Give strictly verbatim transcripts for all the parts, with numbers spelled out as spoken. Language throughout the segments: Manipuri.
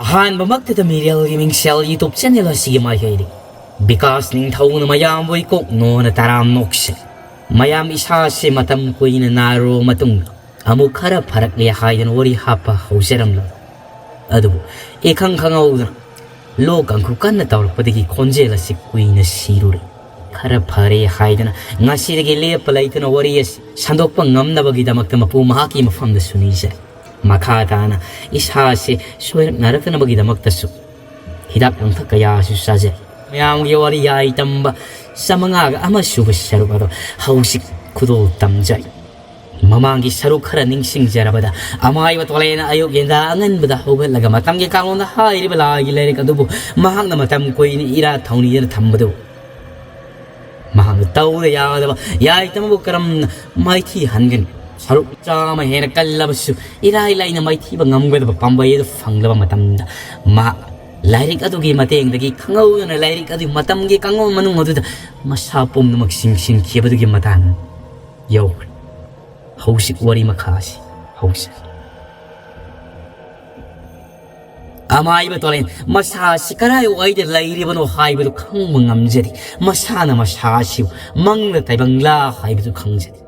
ꯑꯍꯥꯟꯕꯃꯛꯇꯗ ꯃꯤꯔꯦꯜꯒꯤ ꯃꯤꯡꯁꯦꯜ YouTube channel ꯑꯁꯤꯒꯤ ꯃꯥꯏꯀꯩꯗꯒꯤ ꯕꯤꯀꯥꯁ ꯅꯤꯡꯊꯧꯅ ꯃꯌꯥꯝꯕꯨ ꯏꯀꯣꯛ ꯅꯣꯟꯅ ꯇꯔꯥꯝ ꯅꯣꯛꯆꯔꯤ꯫ ꯃꯌꯥꯝ ꯏꯁꯥꯁꯦ ꯃꯇꯝ ꯀꯨꯏꯅ ꯅꯥꯔꯨꯔꯕ ꯃꯇꯨꯡꯗ ꯑꯃꯨꯛ ꯈꯔ ꯐꯔꯛꯂꯦ ꯍꯥꯏꯗꯅ ꯋꯥꯔꯤ ꯍꯥꯞꯄ ꯍꯧꯖꯔꯝꯂꯕ꯫ ꯑꯗꯨꯕꯨ ꯏꯈꯪ ꯈꯪꯍꯧꯗꯅ ꯂꯣꯛ ꯀꯥꯡꯈꯨ ꯀꯟꯅ ꯇꯧꯔꯛꯄꯗꯒꯤ ꯈꯣꯟꯖꯦꯜ ꯑꯁꯤ ꯀꯨꯏꯅ ꯁꯤꯔꯨꯔꯦ꯫ ꯈꯔ ꯐꯔꯦ ꯍꯥꯏꯗꯅ ꯉꯁꯤꯗꯒꯤ ꯂꯦꯞꯄ ꯂꯩꯇꯅ ꯋꯥꯔꯤ ꯑꯁꯤ ꯁꯟꯗꯣꯛꯄ ꯉꯝꯅꯕꯒꯤꯗꯃꯛꯇ ꯃꯄꯨ ꯃꯍꯥꯛꯀꯤ ꯃꯐꯝꯗꯁꯨ ꯅꯤꯖꯔꯦ꯫ ꯃꯈꯥ ꯇꯥꯅ ꯏꯁꯥꯁꯤ ꯁꯣꯏꯔꯛꯅꯔꯛꯇꯅꯕꯒꯤꯗꯃꯛꯇꯁꯨ ꯍꯤꯗꯥꯛ ꯂꯥꯡꯊꯛ ꯀꯌꯥꯁꯨ ꯆꯥꯖꯩ꯫ ꯃꯌꯥꯝꯒꯤ ꯋꯥꯔꯤ ꯌꯥꯏ ꯇꯝꯕ ꯆꯥꯃꯉꯥꯒ ꯑꯃ ꯁꯨꯕ ꯁꯔꯨꯛ ꯑꯗꯣ ꯍꯧꯖꯤꯛ ꯈꯨꯗꯣꯜ ꯇꯝꯖꯔꯤ꯫ ꯃꯃꯥꯡꯒꯤ ꯁꯔꯨꯛ ꯈꯔ ꯅꯤꯡꯁꯤꯡꯖꯔꯕꯗ, ꯑꯃꯥꯏꯕ ꯇꯣꯂꯦꯅ ꯑꯌꯨꯛ ꯌꯦꯟꯗꯥ ꯑꯉꯟꯕꯗ ꯍꯧꯒꯠꯂꯒ ꯃꯇꯝꯒꯤ ꯀꯥꯡꯂꯣꯟꯗ ꯍꯥꯏꯔꯤꯕ ꯂꯥꯏꯒꯤ ꯂꯥꯏꯔꯤꯛ ꯑꯗꯨꯕꯨ ꯃꯍꯥꯛꯅ ꯃꯇꯝ ꯀꯨꯏꯅ ꯏꯔꯥ ꯊꯧꯅꯤꯗꯅ ꯊꯝꯕꯗꯨ ꯃꯍꯥꯛꯅ ꯇꯧꯗ ꯌꯥꯗꯕ ꯌꯥꯏꯇꯝꯕꯨ ꯀꯔꯝꯅ ꯃꯥꯏꯊꯤ ꯍꯟꯒꯅꯤ? ꯁꯔꯨꯛ ꯆꯥꯝꯃ ꯍꯦꯟꯅ ꯀꯜꯂꯕꯁꯨ ꯏꯔꯥꯏ ꯂꯥꯏꯅ ꯃꯥꯏꯊꯤꯕ ꯉꯝꯒꯗꯕ ꯄꯥꯝꯕꯩ ꯑꯗꯨ ꯐꯪꯂꯕ ꯃꯇꯝꯗ ꯃꯍꯥꯛ ꯂꯥꯏꯔꯤꯛ ꯑꯗꯨꯒꯤ ꯃꯇꯦꯡꯗꯒꯤ ꯈꯪꯍꯧꯗꯅ ꯂꯥꯏꯔꯤꯛ ꯑꯗꯨꯒꯤ ꯃꯇꯝꯒꯤ ꯀꯥꯡꯂꯣꯟ ꯃꯅꯨꯡ ꯑꯗꯨꯗ ꯃꯁꯥ ꯄꯨꯝꯅꯃꯛ ꯆꯤꯡꯁꯤꯟꯈꯤꯕꯗꯨꯒꯤ ꯃꯇꯥꯡ ꯌꯧꯈ꯭ꯔꯦ꯫ ꯍꯧꯖꯤꯛ ꯋꯥꯔꯤ ꯃꯈꯥ ꯑꯁꯤ ꯍꯧꯖꯔꯤ꯫ ꯑꯃꯥꯏꯕ ꯇꯣꯂꯦꯟ ꯃꯁꯥꯁꯤ ꯀꯔꯥꯏꯋꯥꯏꯗ ꯂꯩꯔꯤꯕꯅꯣ ꯍꯥꯏꯕꯗꯨ ꯈꯪꯕ ꯉꯝꯖꯗꯦ꯫ ꯃꯁꯥꯅ ꯃꯁꯥ ꯑꯁꯤꯕꯨ ꯃꯪꯂ ꯇꯥꯏꯕꯪꯂꯥ ꯍꯥꯏꯕꯗꯨ ꯈꯪꯖꯗꯦ꯫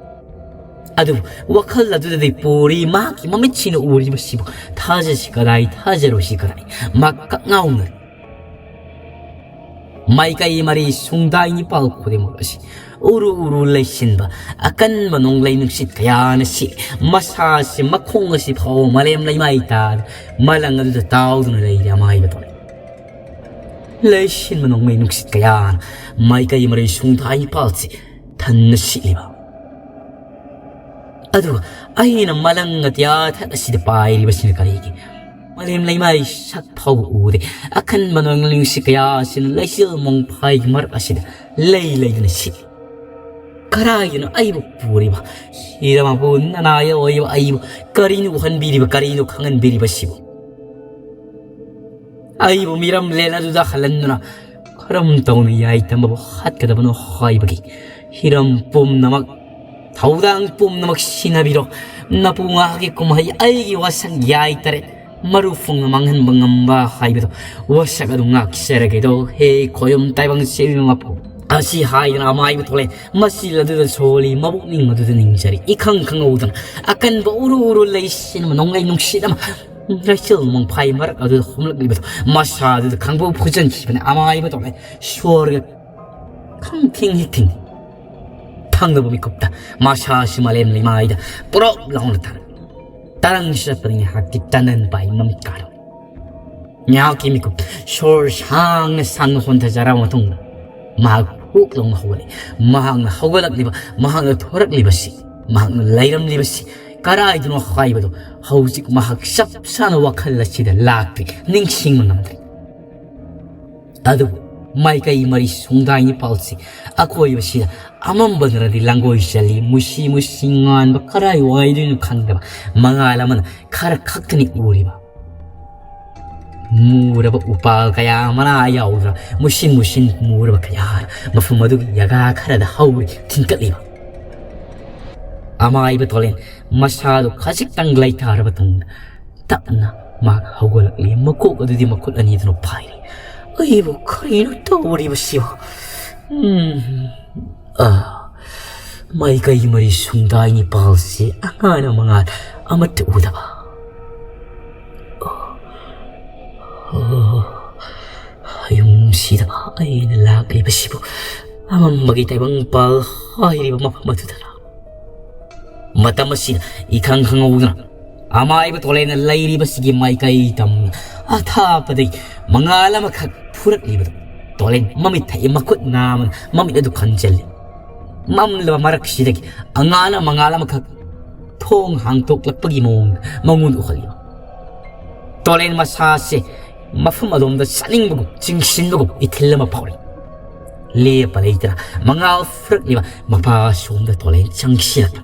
ꯑꯗꯨꯕꯨ ꯋꯥꯈꯜ ꯑꯗꯨꯗꯗꯤ ꯄꯨꯔꯤ ꯃꯍꯥꯛꯀꯤ ꯃꯃꯤꯠꯁꯤꯅ ꯎꯔꯤꯕꯁꯤꯕꯨ ꯊꯥꯖꯁꯤ ꯀꯗꯥꯏ, ꯊꯥꯖꯔꯣꯏꯁꯤ ꯀꯗꯥꯏ, ꯃꯍꯥꯛ ꯀꯛ ꯉꯥꯎꯅꯔꯦ꯫ ꯃꯥꯏꯀꯩ ꯃꯔꯤ ꯁꯨꯡꯗꯥꯏ ꯅꯤꯄꯥꯜ ꯈꯨꯗꯤꯡꯃꯛ ꯑꯁꯤ ꯎꯔꯨ ꯎꯔꯨ ꯂꯩꯁꯤꯟꯕ ꯑꯀꯟꯕ ꯅꯣꯡꯂꯩ ꯅꯨꯡꯁꯤꯠ ꯀꯌꯥꯅ ꯁꯤꯠꯂꯤ꯫ ꯃꯁꯥꯁꯤ ꯃꯈꯣꯡ ꯑꯁꯤ ꯐꯥꯎꯕ ꯃꯥꯂꯦꯝ ꯂꯩꯃꯥꯏ ꯇꯥꯗ ꯃꯂꯪ ꯑꯗꯨꯗ ꯇꯥꯎꯗꯨꯅ ꯂꯩꯔꯤ ꯑꯃꯥꯏꯕ ꯇꯣꯂꯦꯟ꯫ ꯂꯩꯁꯤꯟꯕ ꯅꯣꯡꯂꯩ ꯅꯨꯡꯁꯤꯠ ꯀꯌꯥꯅ ꯃꯥꯏꯀꯩ ꯃꯔꯤ ꯁꯨꯡꯗꯥꯏ ꯅꯤꯄꯥꯜꯁꯤ ꯊꯟꯅ ꯁꯤꯠꯂꯤꯕ꯫ ꯑꯗꯨꯒ ꯑꯩꯅ ꯃꯂꯪ ꯑꯇꯤꯌꯥ ꯊꯛ ꯑꯁꯤꯗ ꯄꯥꯏꯔꯤꯕꯁꯤꯅ ꯀꯔꯤꯒꯤ? ꯃꯥꯂꯦꯝ ꯂꯩꯃꯥꯏ ꯁꯛ ꯐꯥꯎꯕ ꯎꯗꯦ꯫ ꯑꯈꯟꯕ ꯅꯣꯡꯂꯩ ꯅꯨꯡꯁꯤꯠ ꯀꯌꯥ ꯑꯁꯤꯅ ꯂꯩꯆꯤꯜ ꯃꯣꯡꯐꯥꯏꯒꯤ ꯃꯔꯛ ꯑꯁꯤꯗ ꯂꯩ ꯂꯩꯗꯨꯅ ꯁꯤꯠꯂꯤ꯫ ꯀꯔꯥꯏꯗꯅꯣ ꯑꯩꯕꯨ ꯄꯨꯔꯤꯕ? ꯍꯤꯔꯝ ꯑꯄꯨ ꯅꯅꯥꯏ ꯑꯣꯏꯕ ꯑꯩꯕꯨ ꯀꯔꯤꯅꯣ ꯎꯍꯟꯕꯤꯔꯤꯕ, ꯀꯔꯤꯅꯣ ꯈꯪꯍꯟꯕꯤꯔꯤꯕꯁꯤꯕꯨ? ꯑꯩꯕꯨ ꯃꯤꯔꯝꯂꯦꯟ ꯑꯗꯨꯗ ꯍꯜꯍꯟꯗꯨꯅ ꯀꯔꯝ ꯇꯧꯅ ꯌꯥꯏꯇꯝꯕꯕꯨ ꯍꯥꯠꯀꯗꯕꯅꯣ ꯍꯥꯏꯕꯒꯤ ꯍꯤꯔꯝ ꯄꯨꯝꯅꯃꯛ, ꯊꯧꯗꯥꯡ ꯄꯨꯝꯅꯃꯛ ꯁꯤꯟꯅꯕꯤꯔꯣ꯫ ꯅꯄꯨ ꯉꯥꯒꯤ ꯀꯨꯝꯍꯩ ꯑꯩꯒꯤ ꯋꯥꯁꯛ ꯌꯥꯏ ꯇꯔꯦꯠ ꯃꯔꯨ ꯐꯨꯡꯅ ꯃꯥꯡꯍꯟꯕ ꯉꯝꯕ ꯍꯥꯏꯕꯗꯣ ꯋꯥꯁꯛ ꯑꯗꯨ ꯉꯥꯛꯆꯔꯒꯦꯗꯣ꯫ ꯍꯦ ꯈꯣꯌꯨꯝ ꯇꯥꯏꯕꯪ ꯁꯤꯕꯤ ꯃꯄꯨ, ꯑꯁꯤ ꯍꯥꯏꯗꯅ ꯑꯃꯥꯏꯕ ꯊꯣꯛꯂꯦ꯫ ꯃꯆꯤꯜ ꯑꯗꯨꯗ ꯁꯣꯜꯂꯤ, ꯃꯕꯨꯛꯅꯤꯡ ꯑꯗꯨꯗ ꯅꯤꯡꯖꯔꯤ꯫ ꯏꯈꯪ ꯈꯪꯍꯧꯗꯅ ꯑꯀꯟꯕ ꯎꯔꯨ ꯎꯔꯨ ꯂꯩꯆꯤꯟ ꯑꯃ, ꯅꯣꯡꯂꯩ ꯅꯨꯡꯁꯤꯠ ꯑꯃ ꯂꯩꯆꯤꯜ ꯃꯪꯐꯥꯏ ꯃꯔꯛ ꯑꯗꯨꯗ ꯍꯨꯝꯂꯛꯂꯤꯕꯗꯣ ꯃꯁꯥ ꯑꯗꯨꯗ ꯈꯪꯕ ꯐꯨꯖꯟꯈꯤꯕꯅꯤ꯫ ꯑꯃꯥꯏꯕ ꯊꯣꯛꯂꯦ꯫ ꯁꯣꯔꯒ ꯈꯪ ꯊꯤꯡ ꯍꯦꯛ ꯊꯤꯡ ꯊꯪꯅꯕ ꯃꯤꯀꯨꯞꯇ ꯃꯁꯥꯁꯤ ꯃꯥꯂꯦꯝ ꯂꯩꯃꯥꯏꯗ ꯄꯨꯔꯞ ꯂꯥꯎꯅ ꯇꯥꯔꯛ ꯇꯔꯪ ꯆꯠꯄꯅꯤ꯫ ꯉꯥꯏꯍꯥꯛꯇꯤ ꯇꯅꯟ ꯄꯥꯏ ꯃꯃꯤꯠ ꯀꯥꯔꯝꯃꯤ꯫ ꯉꯥꯏꯍꯥꯛꯀꯤ ꯃꯤꯀꯨꯞ ꯁꯣꯔ ꯁꯥꯡꯅ ꯁꯥꯡꯅ ꯍꯣꯟꯊꯖꯔꯕ ꯃꯇꯨꯡꯗ ꯃꯍꯥꯛ ꯍꯨꯛ ꯂꯥꯎꯅ ꯍꯧꯒꯠꯂꯛꯏ꯫ ꯃꯍꯥꯛꯅ ꯍꯧꯒꯠꯂꯛꯂꯤꯕ, ꯃꯍꯥꯛꯅ ꯊꯣꯔꯛꯂꯤꯕꯁꯤ, ꯃꯍꯥꯛꯅ ꯂꯩꯔꯝꯂꯤꯕꯁꯤ ꯀꯔꯥꯏꯗꯅꯣ ꯍꯥꯏꯕꯗꯨ ꯍꯧꯖꯤꯛ ꯃꯍꯥꯛ ꯆꯞ ꯆꯥꯅ ꯋꯥꯈꯜ ꯑꯁꯤꯗ ꯂꯥꯛꯇ꯭ꯔꯤ, ꯅꯤꯡꯁꯤꯡꯕ ꯉꯝꯗ꯭ꯔꯤ꯫ ꯑꯗꯨꯕꯨ ꯃꯥꯏꯀꯩ ꯃꯔꯤ ꯁꯨꯡꯗꯥꯏ ꯅꯤꯄꯥꯜꯁꯤ ꯑꯀꯣꯏꯕꯁꯤꯗ ꯑꯃꯝꯕꯅꯔꯗꯤ ꯂꯥꯡꯒꯣꯏ ꯆꯜꯂꯤ꯫ ꯃꯨꯁꯤ ꯃꯨꯁꯤ ꯉꯥꯟꯕ ꯀꯔꯥꯏ ꯋꯥꯏꯗꯣꯏꯅꯣ ꯈꯪꯗꯕ ꯃꯉꯥꯜ ꯑꯃꯅ ꯈꯔ ꯈꯛꯇꯅꯤ ꯎꯔꯤꯕ꯫ ꯃꯨꯔꯕ ꯎꯄꯥꯜ ꯀꯌꯥ ꯑꯃꯅ ꯌꯥꯎꯗꯨꯅ ꯃꯨꯁꯤꯟ ꯃꯨꯁꯤꯟ ꯃꯨꯔꯕ ꯀꯌꯥ ꯃꯐꯝ ꯑꯗꯨꯒꯤ ꯌꯥꯒꯥ ꯈꯔꯗ ꯍꯧꯔꯤ ꯊꯤꯟꯀꯠꯂꯤꯕ꯫ ꯑꯃꯥꯏꯕ ꯇꯣꯂꯦꯟ ꯃꯁꯥꯗꯨ ꯈꯖꯤꯛꯇꯪ ꯂꯩꯊꯔꯕ ꯇꯨꯡꯗ ꯇꯞꯅ ꯃꯍꯥꯛ ꯍꯧꯒꯠꯂꯛꯂꯤ꯫ ꯃꯀꯣꯛ ꯑꯗꯨꯗꯤ ꯃꯈꯨꯠ ꯑꯅꯤꯗꯨꯅ ꯄꯥꯏꯔꯤ꯫ ꯑꯩꯕꯨ ꯀꯔꯤꯅꯣ ꯇꯧꯔꯤꯕꯁꯤꯕꯣ? ꯎꯝ, ꯑ, ꯃꯥꯏꯀꯩ ꯃꯔꯤ ꯁꯨꯡꯗꯥꯏ ꯅꯤꯄꯥꯜꯁꯤ ꯑꯉꯥꯡ ꯃꯉꯥꯜ ꯑꯃꯠꯇ ꯎꯗꯕ꯫ ꯑꯣ, ꯑꯣ, ꯌꯨꯝꯁꯤꯗ ꯑꯩꯅ ꯂꯥꯛꯂꯤꯕꯁꯤꯕꯨ ꯑꯃꯝꯕꯒꯤ ꯇꯥꯏꯕꯪꯄꯥꯜ ꯍꯥꯏꯔꯤꯕ ꯃꯐꯝ ꯑꯗꯨꯗꯔ? ꯃꯇꯝ ꯑꯁꯤꯗ ꯏꯈꯪ ꯈꯪꯍꯧꯗꯅ ꯑꯃꯥꯏꯕ ꯇꯣꯂꯦꯟꯅ ꯂꯩꯔꯤꯕꯁꯤꯒꯤ ꯃꯥꯏꯀꯩ ꯇꯝꯅ ꯑꯊꯥꯞꯄꯗꯒꯤ ꯃꯉꯥꯜ ꯑꯃꯈꯛ ꯐꯨꯔꯛꯂꯤꯕꯗꯨ ꯇꯣꯂꯦꯟ ꯃꯃꯤꯠ ꯊꯛꯏ, ꯃꯈꯨꯠ ꯅꯥꯝꯃꯅ ꯃꯃꯤꯠ ꯑꯗꯨ ꯈꯟꯖꯤꯜꯂꯤ꯫ ꯃꯝꯂꯕ ꯃꯔꯛꯁꯤꯗꯒꯤ ꯑꯉꯥꯟꯕ ꯃꯉꯥꯜ ꯑꯃꯈꯛ ꯊꯣꯡ ꯍꯥꯡꯗꯣꯛꯂꯛꯄꯒꯤ ꯃꯑꯣꯡꯗ ꯃꯉꯣꯟꯗ ꯎꯍꯜꯂꯤꯕ꯫ ꯇꯣꯂꯦꯟ ꯃꯁꯥꯁꯦ ꯃꯐꯝ ꯑꯗꯣꯝꯗ ꯆꯠꯅꯤꯡꯕꯒꯨꯝ, ꯆꯤꯡꯁꯤꯟꯕꯒꯨꯝ ꯏꯊꯤꯜ ꯑꯃ ꯐꯥꯎꯔꯤ꯫ ꯂꯦꯞꯄ ꯂꯩꯇꯅ ꯃꯉꯥꯜ ꯐꯨꯔꯛꯂꯤꯕ ꯃꯄꯥ ꯑꯁꯣꯝꯗ ꯇꯣꯂꯦꯟ ꯆꯪꯁꯤꯜꯂꯛꯄ꯫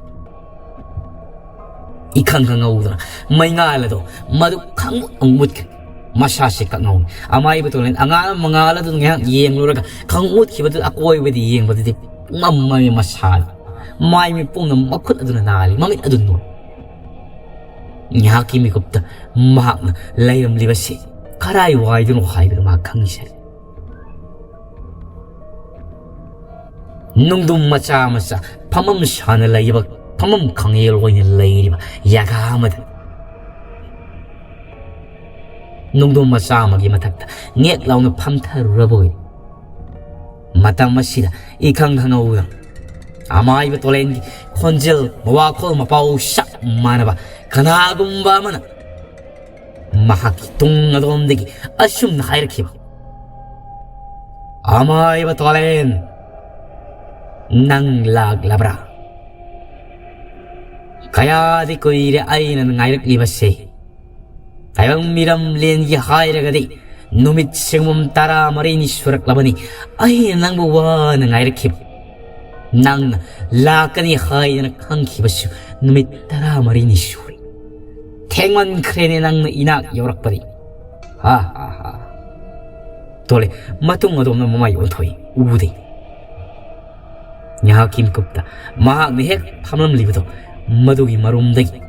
ꯏꯈꯪ ꯈꯪꯍꯧꯗꯅ ꯃꯩꯉꯥꯜ ꯑꯗꯣ ꯃꯗꯨ ꯈꯪꯃꯨꯠ ꯑꯃꯨꯛ ꯃꯨꯠꯈ꯭ꯔꯦ꯫ ꯃꯁꯥꯁꯦ ꯀꯛꯉꯧꯅꯤ꯫ ꯑꯃꯥꯏꯕ ꯇꯣꯂꯦꯟ ꯑꯉꯥꯡ ꯃꯉꯥꯜ ꯑꯗꯨ ꯉꯥꯏꯍꯥꯛ ꯌꯦꯡꯂꯨꯔꯒ ꯈꯪꯃꯨꯠꯈꯤꯕꯗꯨ ꯑꯀꯣꯏꯕꯗ ꯌꯦꯡꯕꯗꯗꯤ ꯄꯨꯡꯃꯝ ꯃꯝꯃꯤ ꯃꯁꯥꯗ꯫ ꯃꯥꯏ ꯃꯤꯠ ꯄꯨꯝꯅ ꯃꯈꯨꯠ ꯑꯗꯨꯅ ꯅꯥꯜꯂꯤ, ꯃꯃꯤꯠ ꯑꯗꯨ ꯅꯣꯏ꯫ ꯉꯥꯏꯍꯥꯛꯀꯤ ꯃꯤꯀꯨꯞꯇ ꯃꯍꯥꯛꯅ ꯂꯩꯔꯝꯂꯤꯕꯁꯤ ꯀꯔꯥꯏ ꯋꯥꯏꯗꯅꯣ ꯍꯥꯏꯕꯗꯨ ꯃꯍꯥꯛ ꯈꯪꯉꯤꯁꯦ꯫ ꯅꯨꯡꯗꯨꯝ ꯃꯆꯥ ꯃꯆꯥ ꯐꯝꯐꯝ ꯁꯥꯅ ꯂꯩꯕ, ꯐꯝꯐꯝ ꯈꯪꯌꯦꯜ ꯑꯣꯏꯅ ꯂꯩꯔꯤꯕ ꯖꯒꯥ ꯑꯃꯗ ꯅꯨꯡꯗꯨꯝ ꯃꯆꯥ ꯑꯃꯒꯤ ꯃꯊꯛꯇ ꯅꯦꯛ ꯂꯥꯎꯅ ꯐꯝꯊꯔꯨꯔꯕ ꯑꯣꯏ꯫ ꯃꯇꯝ ꯑꯁꯤꯗ ꯏꯈꯪ ꯈꯪꯍꯧꯗꯅ ꯑꯃꯥꯏꯕ ꯇꯣꯂꯦꯟꯒꯤ ꯈꯣꯟꯖꯦꯜ, ꯃꯋꯥꯈꯣꯜ ꯃꯄꯥꯎ ꯆꯞ ꯃꯥꯟꯅꯕ ꯀꯅꯥꯒꯨꯝꯕ ꯑꯃꯅ ꯃꯍꯥꯛꯀꯤ ꯇꯨꯡ ꯑꯗꯣꯝꯗꯒꯤ ꯑꯁꯨꯝꯅ ꯍꯥꯏꯔꯛꯈꯤꯕ, "ꯑꯃꯥꯏꯕ ꯇꯣꯂꯦꯟ, ꯅꯪ ꯂꯥꯛꯂꯕ꯭ꯔꯥ? ꯀꯌꯥꯗꯤ ꯀꯨꯏꯔꯦ ꯑꯩꯅ ꯉꯥꯏꯔꯛꯂꯤꯕꯁꯦ꯫ ꯇꯥꯏꯕꯪ ꯃꯤꯔꯝꯂꯦꯟꯒꯤ ꯍꯥꯏꯔꯒꯗꯤ ꯅꯨꯃꯤꯠ ꯁꯦꯡꯕꯝ ꯇꯔꯥꯃꯔꯤꯅꯤ ꯁꯨꯔꯛꯂꯕꯅꯤ ꯑꯩꯅ ꯅꯪꯕꯨ ꯋꯥꯅ ꯉꯥꯏꯔꯛꯈꯤꯕ꯫ ꯅꯪꯅ ꯂꯥꯛꯀꯅꯤ ꯍꯥꯏꯗꯅ ꯈꯪꯈꯤꯕꯁꯨ ꯅꯨꯃꯤꯠ ꯇꯔꯥꯃꯔꯤꯅꯤ ꯁꯨꯔꯦ꯫ ꯊꯦꯡꯃꯟꯈ꯭ꯔꯦꯅꯦ ꯅꯪꯅ ꯏꯅꯥꯛ ꯌꯧꯔꯛꯄꯗꯤ꯫" ꯍꯥ ꯍꯥ ꯍꯥ꯫ ꯇꯣꯂꯦ, ꯃꯇꯨꯡ ꯑꯗꯣꯝꯅ ꯃꯃꯥꯏ ꯑꯣꯟꯊꯣꯛꯏ꯫ ꯎꯗꯦ꯫ ꯉꯥꯏꯍꯥꯛꯀꯤ ꯃꯤꯀꯨꯞꯇ ꯃꯍꯥꯛꯅ ꯍꯦꯛ ꯐꯝꯂꯝꯂꯤꯕꯗꯣ, ꯃꯗꯨꯒꯤ ꯃꯔꯨꯝꯗꯒꯤ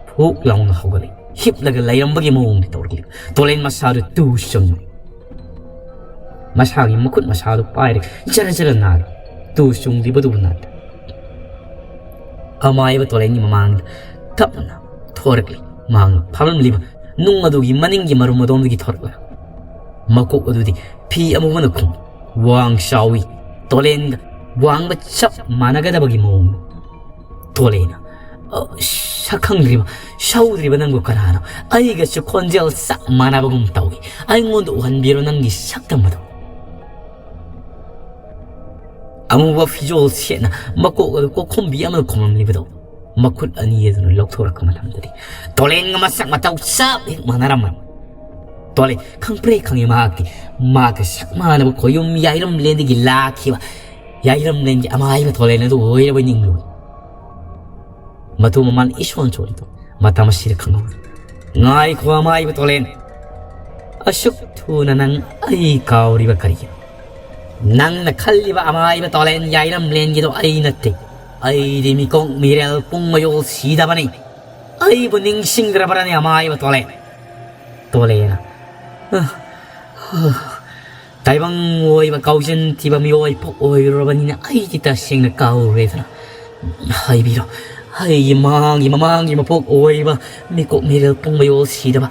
ꯐꯨꯛ ꯂꯥꯎꯅ ꯍꯧꯒꯠꯂꯛꯏ꯫ ꯍꯤꯞꯂꯒ ꯂꯩꯔꯝꯕꯒꯤ ꯃꯑꯣꯡꯗ ꯇꯧꯔꯛꯂꯤ꯫ ꯇꯣꯂꯦꯟ ꯃꯁꯥꯗꯨ ꯇꯨ ꯆꯨꯡꯉꯤ꯫ ꯃꯁꯥꯒꯤ ꯃꯈꯨꯠ ꯃꯁꯥꯗꯨ ꯄꯥꯏꯔꯒ ꯖꯔ ꯖꯔ ꯅꯥꯔꯤ꯫ ꯇꯨ ꯆꯨꯡꯂꯤꯕꯗꯨꯕꯨ ꯅꯥꯗꯦ꯫ ꯑꯃꯥꯏꯕ ꯇꯣꯂꯦꯟꯒꯤ ꯃꯃꯥꯡꯗ ꯇꯞꯅ ꯊꯣꯔꯛꯂꯤ꯫ ꯃꯍꯥꯛꯅ ꯐꯝꯂꯝꯂꯤꯕ ꯅꯨꯡ ꯑꯗꯨꯒꯤ ꯃꯅꯤꯡꯒꯤ ꯃꯔꯨꯝ ꯑꯗꯣꯝꯗꯒꯤ ꯊꯣꯔꯛꯂ ꯃꯀꯣꯛ ꯑꯗꯨꯗꯤ ꯐꯤ ꯑꯃꯨꯕꯅ ꯈꯨꯝ꯫ ꯋꯥꯡ ꯆꯥꯎꯏ꯫ ꯇꯣꯂꯦꯟꯒ ꯋꯥꯡꯕ ꯆꯞ ꯃꯥꯟꯅꯒꯗꯕꯒꯤ ꯃꯑꯣꯡꯗ꯫ ꯇꯣꯂꯦꯟꯅ, "ꯑ, ꯁꯛ ꯈꯪꯗ꯭ꯔꯤꯕ, ꯁꯧꯗ꯭ꯔꯤꯕ ꯅꯪꯕꯨ ꯀꯅꯥꯅꯣ? ꯑꯩꯒꯁꯨ ꯈꯣꯟꯖꯦꯜ ꯆꯞ ꯃꯥꯟꯅꯕꯒꯨꯝ ꯇꯧꯏ꯫ ꯑꯩꯉꯣꯟꯗ ꯎꯍꯟꯕꯤꯔꯣ ꯅꯪꯒꯤ ꯁꯛꯇꯝ ꯑꯗꯨ꯫" ꯑꯃꯨꯕ ꯐꯤꯖꯣꯜ ꯁꯦꯠꯅ ꯃꯀꯣꯛ ꯑꯗꯨ ꯀꯣꯛꯈꯨꯝꯕꯤ ꯑꯃꯅ ꯈꯨꯝꯂꯝꯂꯤꯕꯗꯣ ꯃꯈꯨꯠ ꯑꯅꯤ ꯑꯗꯨꯅ ꯂꯧꯊꯣꯔꯛꯄ ꯃꯇꯝꯗꯗꯤ ꯇꯣꯂꯦꯟꯒ ꯃꯁꯛ ꯃꯇꯧ ꯆꯞ ꯍꯦꯛ ꯃꯥꯟꯅꯔꯝꯃꯤ꯫ ꯇꯣꯂꯦꯟ ꯈꯪꯄ꯭ꯔꯦ ꯈꯪꯉꯤ ꯃꯍꯥꯛꯇꯤ ꯃꯍꯥꯛꯀ ꯁꯛ ꯃꯥꯟꯅꯕ ꯈꯣꯌꯨꯝ ꯌꯥꯏꯔꯝꯂꯦꯟꯗꯒꯤ ꯂꯥꯛꯈꯤꯕ ꯌꯥꯏꯔꯝꯂꯦꯟꯒꯤ ꯑꯃꯥꯏꯕ ꯇꯣꯂꯦꯟ ꯑꯗꯨ ꯑꯣꯏꯔꯕ ꯅꯤꯡꯂꯨꯏ꯫ ꯃꯇꯨ ꯃꯃꯥꯟ ꯏꯁꯣꯟ ꯁꯣꯟꯗꯨ ꯃꯇꯝ ꯑꯁꯤꯗ ꯈꯪꯍꯧꯏ꯫ "ꯉꯥꯏꯈꯣ ꯑꯃꯥꯏꯕ ꯇꯣꯂꯦꯟ, ꯑꯁꯨꯛ ꯊꯨꯅ ꯅꯪ ꯑꯩ ꯀꯥꯎꯔꯤꯕ ꯀꯔꯤꯒꯤꯅꯣ? ꯅꯪꯅ ꯈꯜꯂꯤꯕ ꯑꯃꯥꯏꯕ ꯇꯣꯂꯦꯟ ꯌꯥꯏꯔꯝꯂꯦꯟꯒꯤꯗꯣ ꯑꯩ ꯅꯠꯇꯦ꯫ ꯑꯩꯗꯤ ꯃꯤꯀꯣꯛ ꯃꯤꯔꯦꯜ ꯄꯨꯡ ꯃꯌꯣꯜ ꯁꯤꯗꯕꯅꯤ꯫ ꯑꯩꯕꯨ ꯅꯤꯡꯁꯤꯡꯗ꯭ꯔꯕ꯭ꯔꯅꯦ, ꯑꯃꯥꯏꯕ ꯇꯣꯂꯦꯟ? ꯇꯣꯂꯦꯟꯅ, "ꯑ, ꯑ, ꯇꯥꯏꯕꯪ ꯑꯣꯏꯕ ꯀꯥꯎꯖꯟ ꯊꯤꯕ ꯃꯤꯑꯣꯏ ꯄꯣꯛ ꯑꯣꯏꯔꯨꯔꯕꯅꯤꯅ ꯑꯩꯗꯤ ꯇꯁꯦꯡꯅ ꯀꯥꯎꯔꯦꯗꯅ꯫ ꯍꯥꯏꯕꯤꯔꯣ, ꯑꯩꯒꯤ ꯃꯥꯡꯒꯤ ꯃꯃꯥꯡꯒꯤ ꯃꯄꯣꯛ ꯑꯣꯏꯕ ꯃꯤꯀꯨꯞ ꯃꯤꯔꯦꯜ ꯄꯨꯡ ꯃꯌꯣꯜ ꯁꯤꯗꯕ,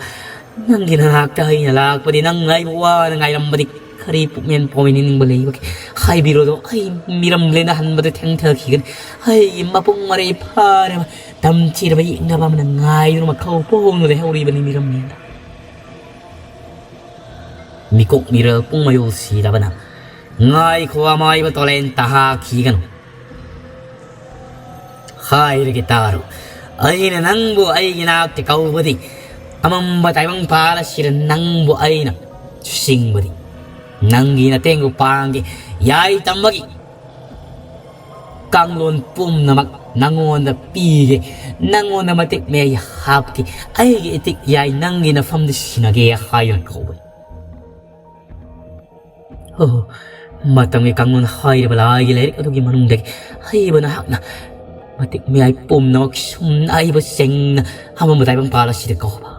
ꯅꯪꯒꯤ ꯅꯅꯥꯛꯇ ꯑꯩꯅ ꯂꯥꯛꯄꯗꯤ ꯅꯪ ꯑꯩꯕꯨ ꯋꯥꯅ ꯉꯥꯏꯔꯝꯕꯗꯤ ꯀꯔꯤ ꯄꯨꯛꯃꯦꯟ ꯄꯣꯝꯃꯦꯟ ꯅꯤꯡꯕ ꯂꯩꯕꯒꯦ? ꯍꯥꯏꯕꯤꯔꯣꯗꯣ, ꯑꯩ ꯃꯤꯔꯝꯂꯦꯟꯗ ꯍꯟꯕꯗ ꯊꯦꯡꯊꯈꯤꯒꯅꯤ꯫ ꯑꯩꯒꯤ ꯃꯄꯨꯡ ꯃꯔꯩ ꯐꯥꯔꯕ ꯇꯝꯊꯤꯔꯕ ꯌꯦꯛꯅꯕ ꯑꯃꯅ ꯉꯥꯏꯗꯨꯅ ꯃꯈꯧ ꯄꯣꯡꯅ ꯂꯩꯍꯧꯔꯤꯕꯅꯤ ꯃꯤꯔꯝꯂꯦꯟꯗ꯫" ꯃꯤꯀꯨꯞ ꯃꯤꯔꯦꯜ ꯄꯨꯡ ꯃꯌꯣꯜ ꯁꯤꯔꯕꯅ, "ꯉꯥꯏꯈꯣ ꯑꯃꯥꯏꯕ ꯇꯣꯂꯦꯟ, ꯇꯍꯥꯈꯤꯒꯅꯨ꯫ ꯍꯥꯏꯔꯒꯦ ꯇꯥꯔꯣ, ꯑꯩꯅ ꯅꯪꯕꯨ ꯑꯩꯒꯤ ꯅꯥꯛꯇ ꯀꯧꯕꯗꯤ, ꯑꯃꯝꯕ ꯇꯥꯏꯕꯪ ꯄꯥꯜ ꯑꯁꯤꯗ ꯅꯪꯕꯨ ꯑꯩꯅ ꯆꯤꯡꯕꯗꯤ, ꯅꯪꯒꯤ ꯅꯇꯦꯡꯕꯨ ꯄꯥꯡꯒꯦ, ꯌꯥꯏ ꯇꯝꯕꯒꯤ ꯀꯥꯡꯂꯣꯟ ꯄꯨꯝꯅꯃꯛ ꯅꯪꯉꯣꯟꯗ ꯄꯤꯒꯦ, ꯅꯪꯉꯣꯟꯗ ꯃꯇꯤꯛ ꯃꯌꯥꯏ ꯍꯥꯞꯀꯦ, ꯑꯩꯒꯤ ꯏꯇꯤꯛ ꯌꯥꯏ ꯅꯪꯒꯤ ꯅꯐꯝꯗ ꯁꯤꯟꯅꯒꯦ" ꯍꯥꯏꯗꯨꯅ ꯀꯧꯕꯅꯤ꯫ ꯑꯣ, ꯃꯇꯝꯒꯤ ꯀꯥꯡꯂꯣꯟ ꯍꯥꯏꯔꯤꯕ ꯂꯥꯏꯒꯤ ꯂꯥꯏꯔꯤꯛ ꯑꯗꯨꯒꯤ ꯃꯅꯨꯡꯗꯒꯤ ꯍꯥꯏꯔꯤꯕ ꯅꯍꯥꯛꯅ ꯃꯇꯤꯛ ꯃꯌꯥꯏ ꯄꯨꯝꯅꯃꯛ ꯁꯨꯝꯅ ꯑꯩꯕꯨ ꯁꯦꯡꯅ ꯑꯃꯝꯕ ꯇꯥꯏꯕꯪ ꯄꯥꯜ ꯑꯁꯤꯗ ꯀꯧꯕ꯫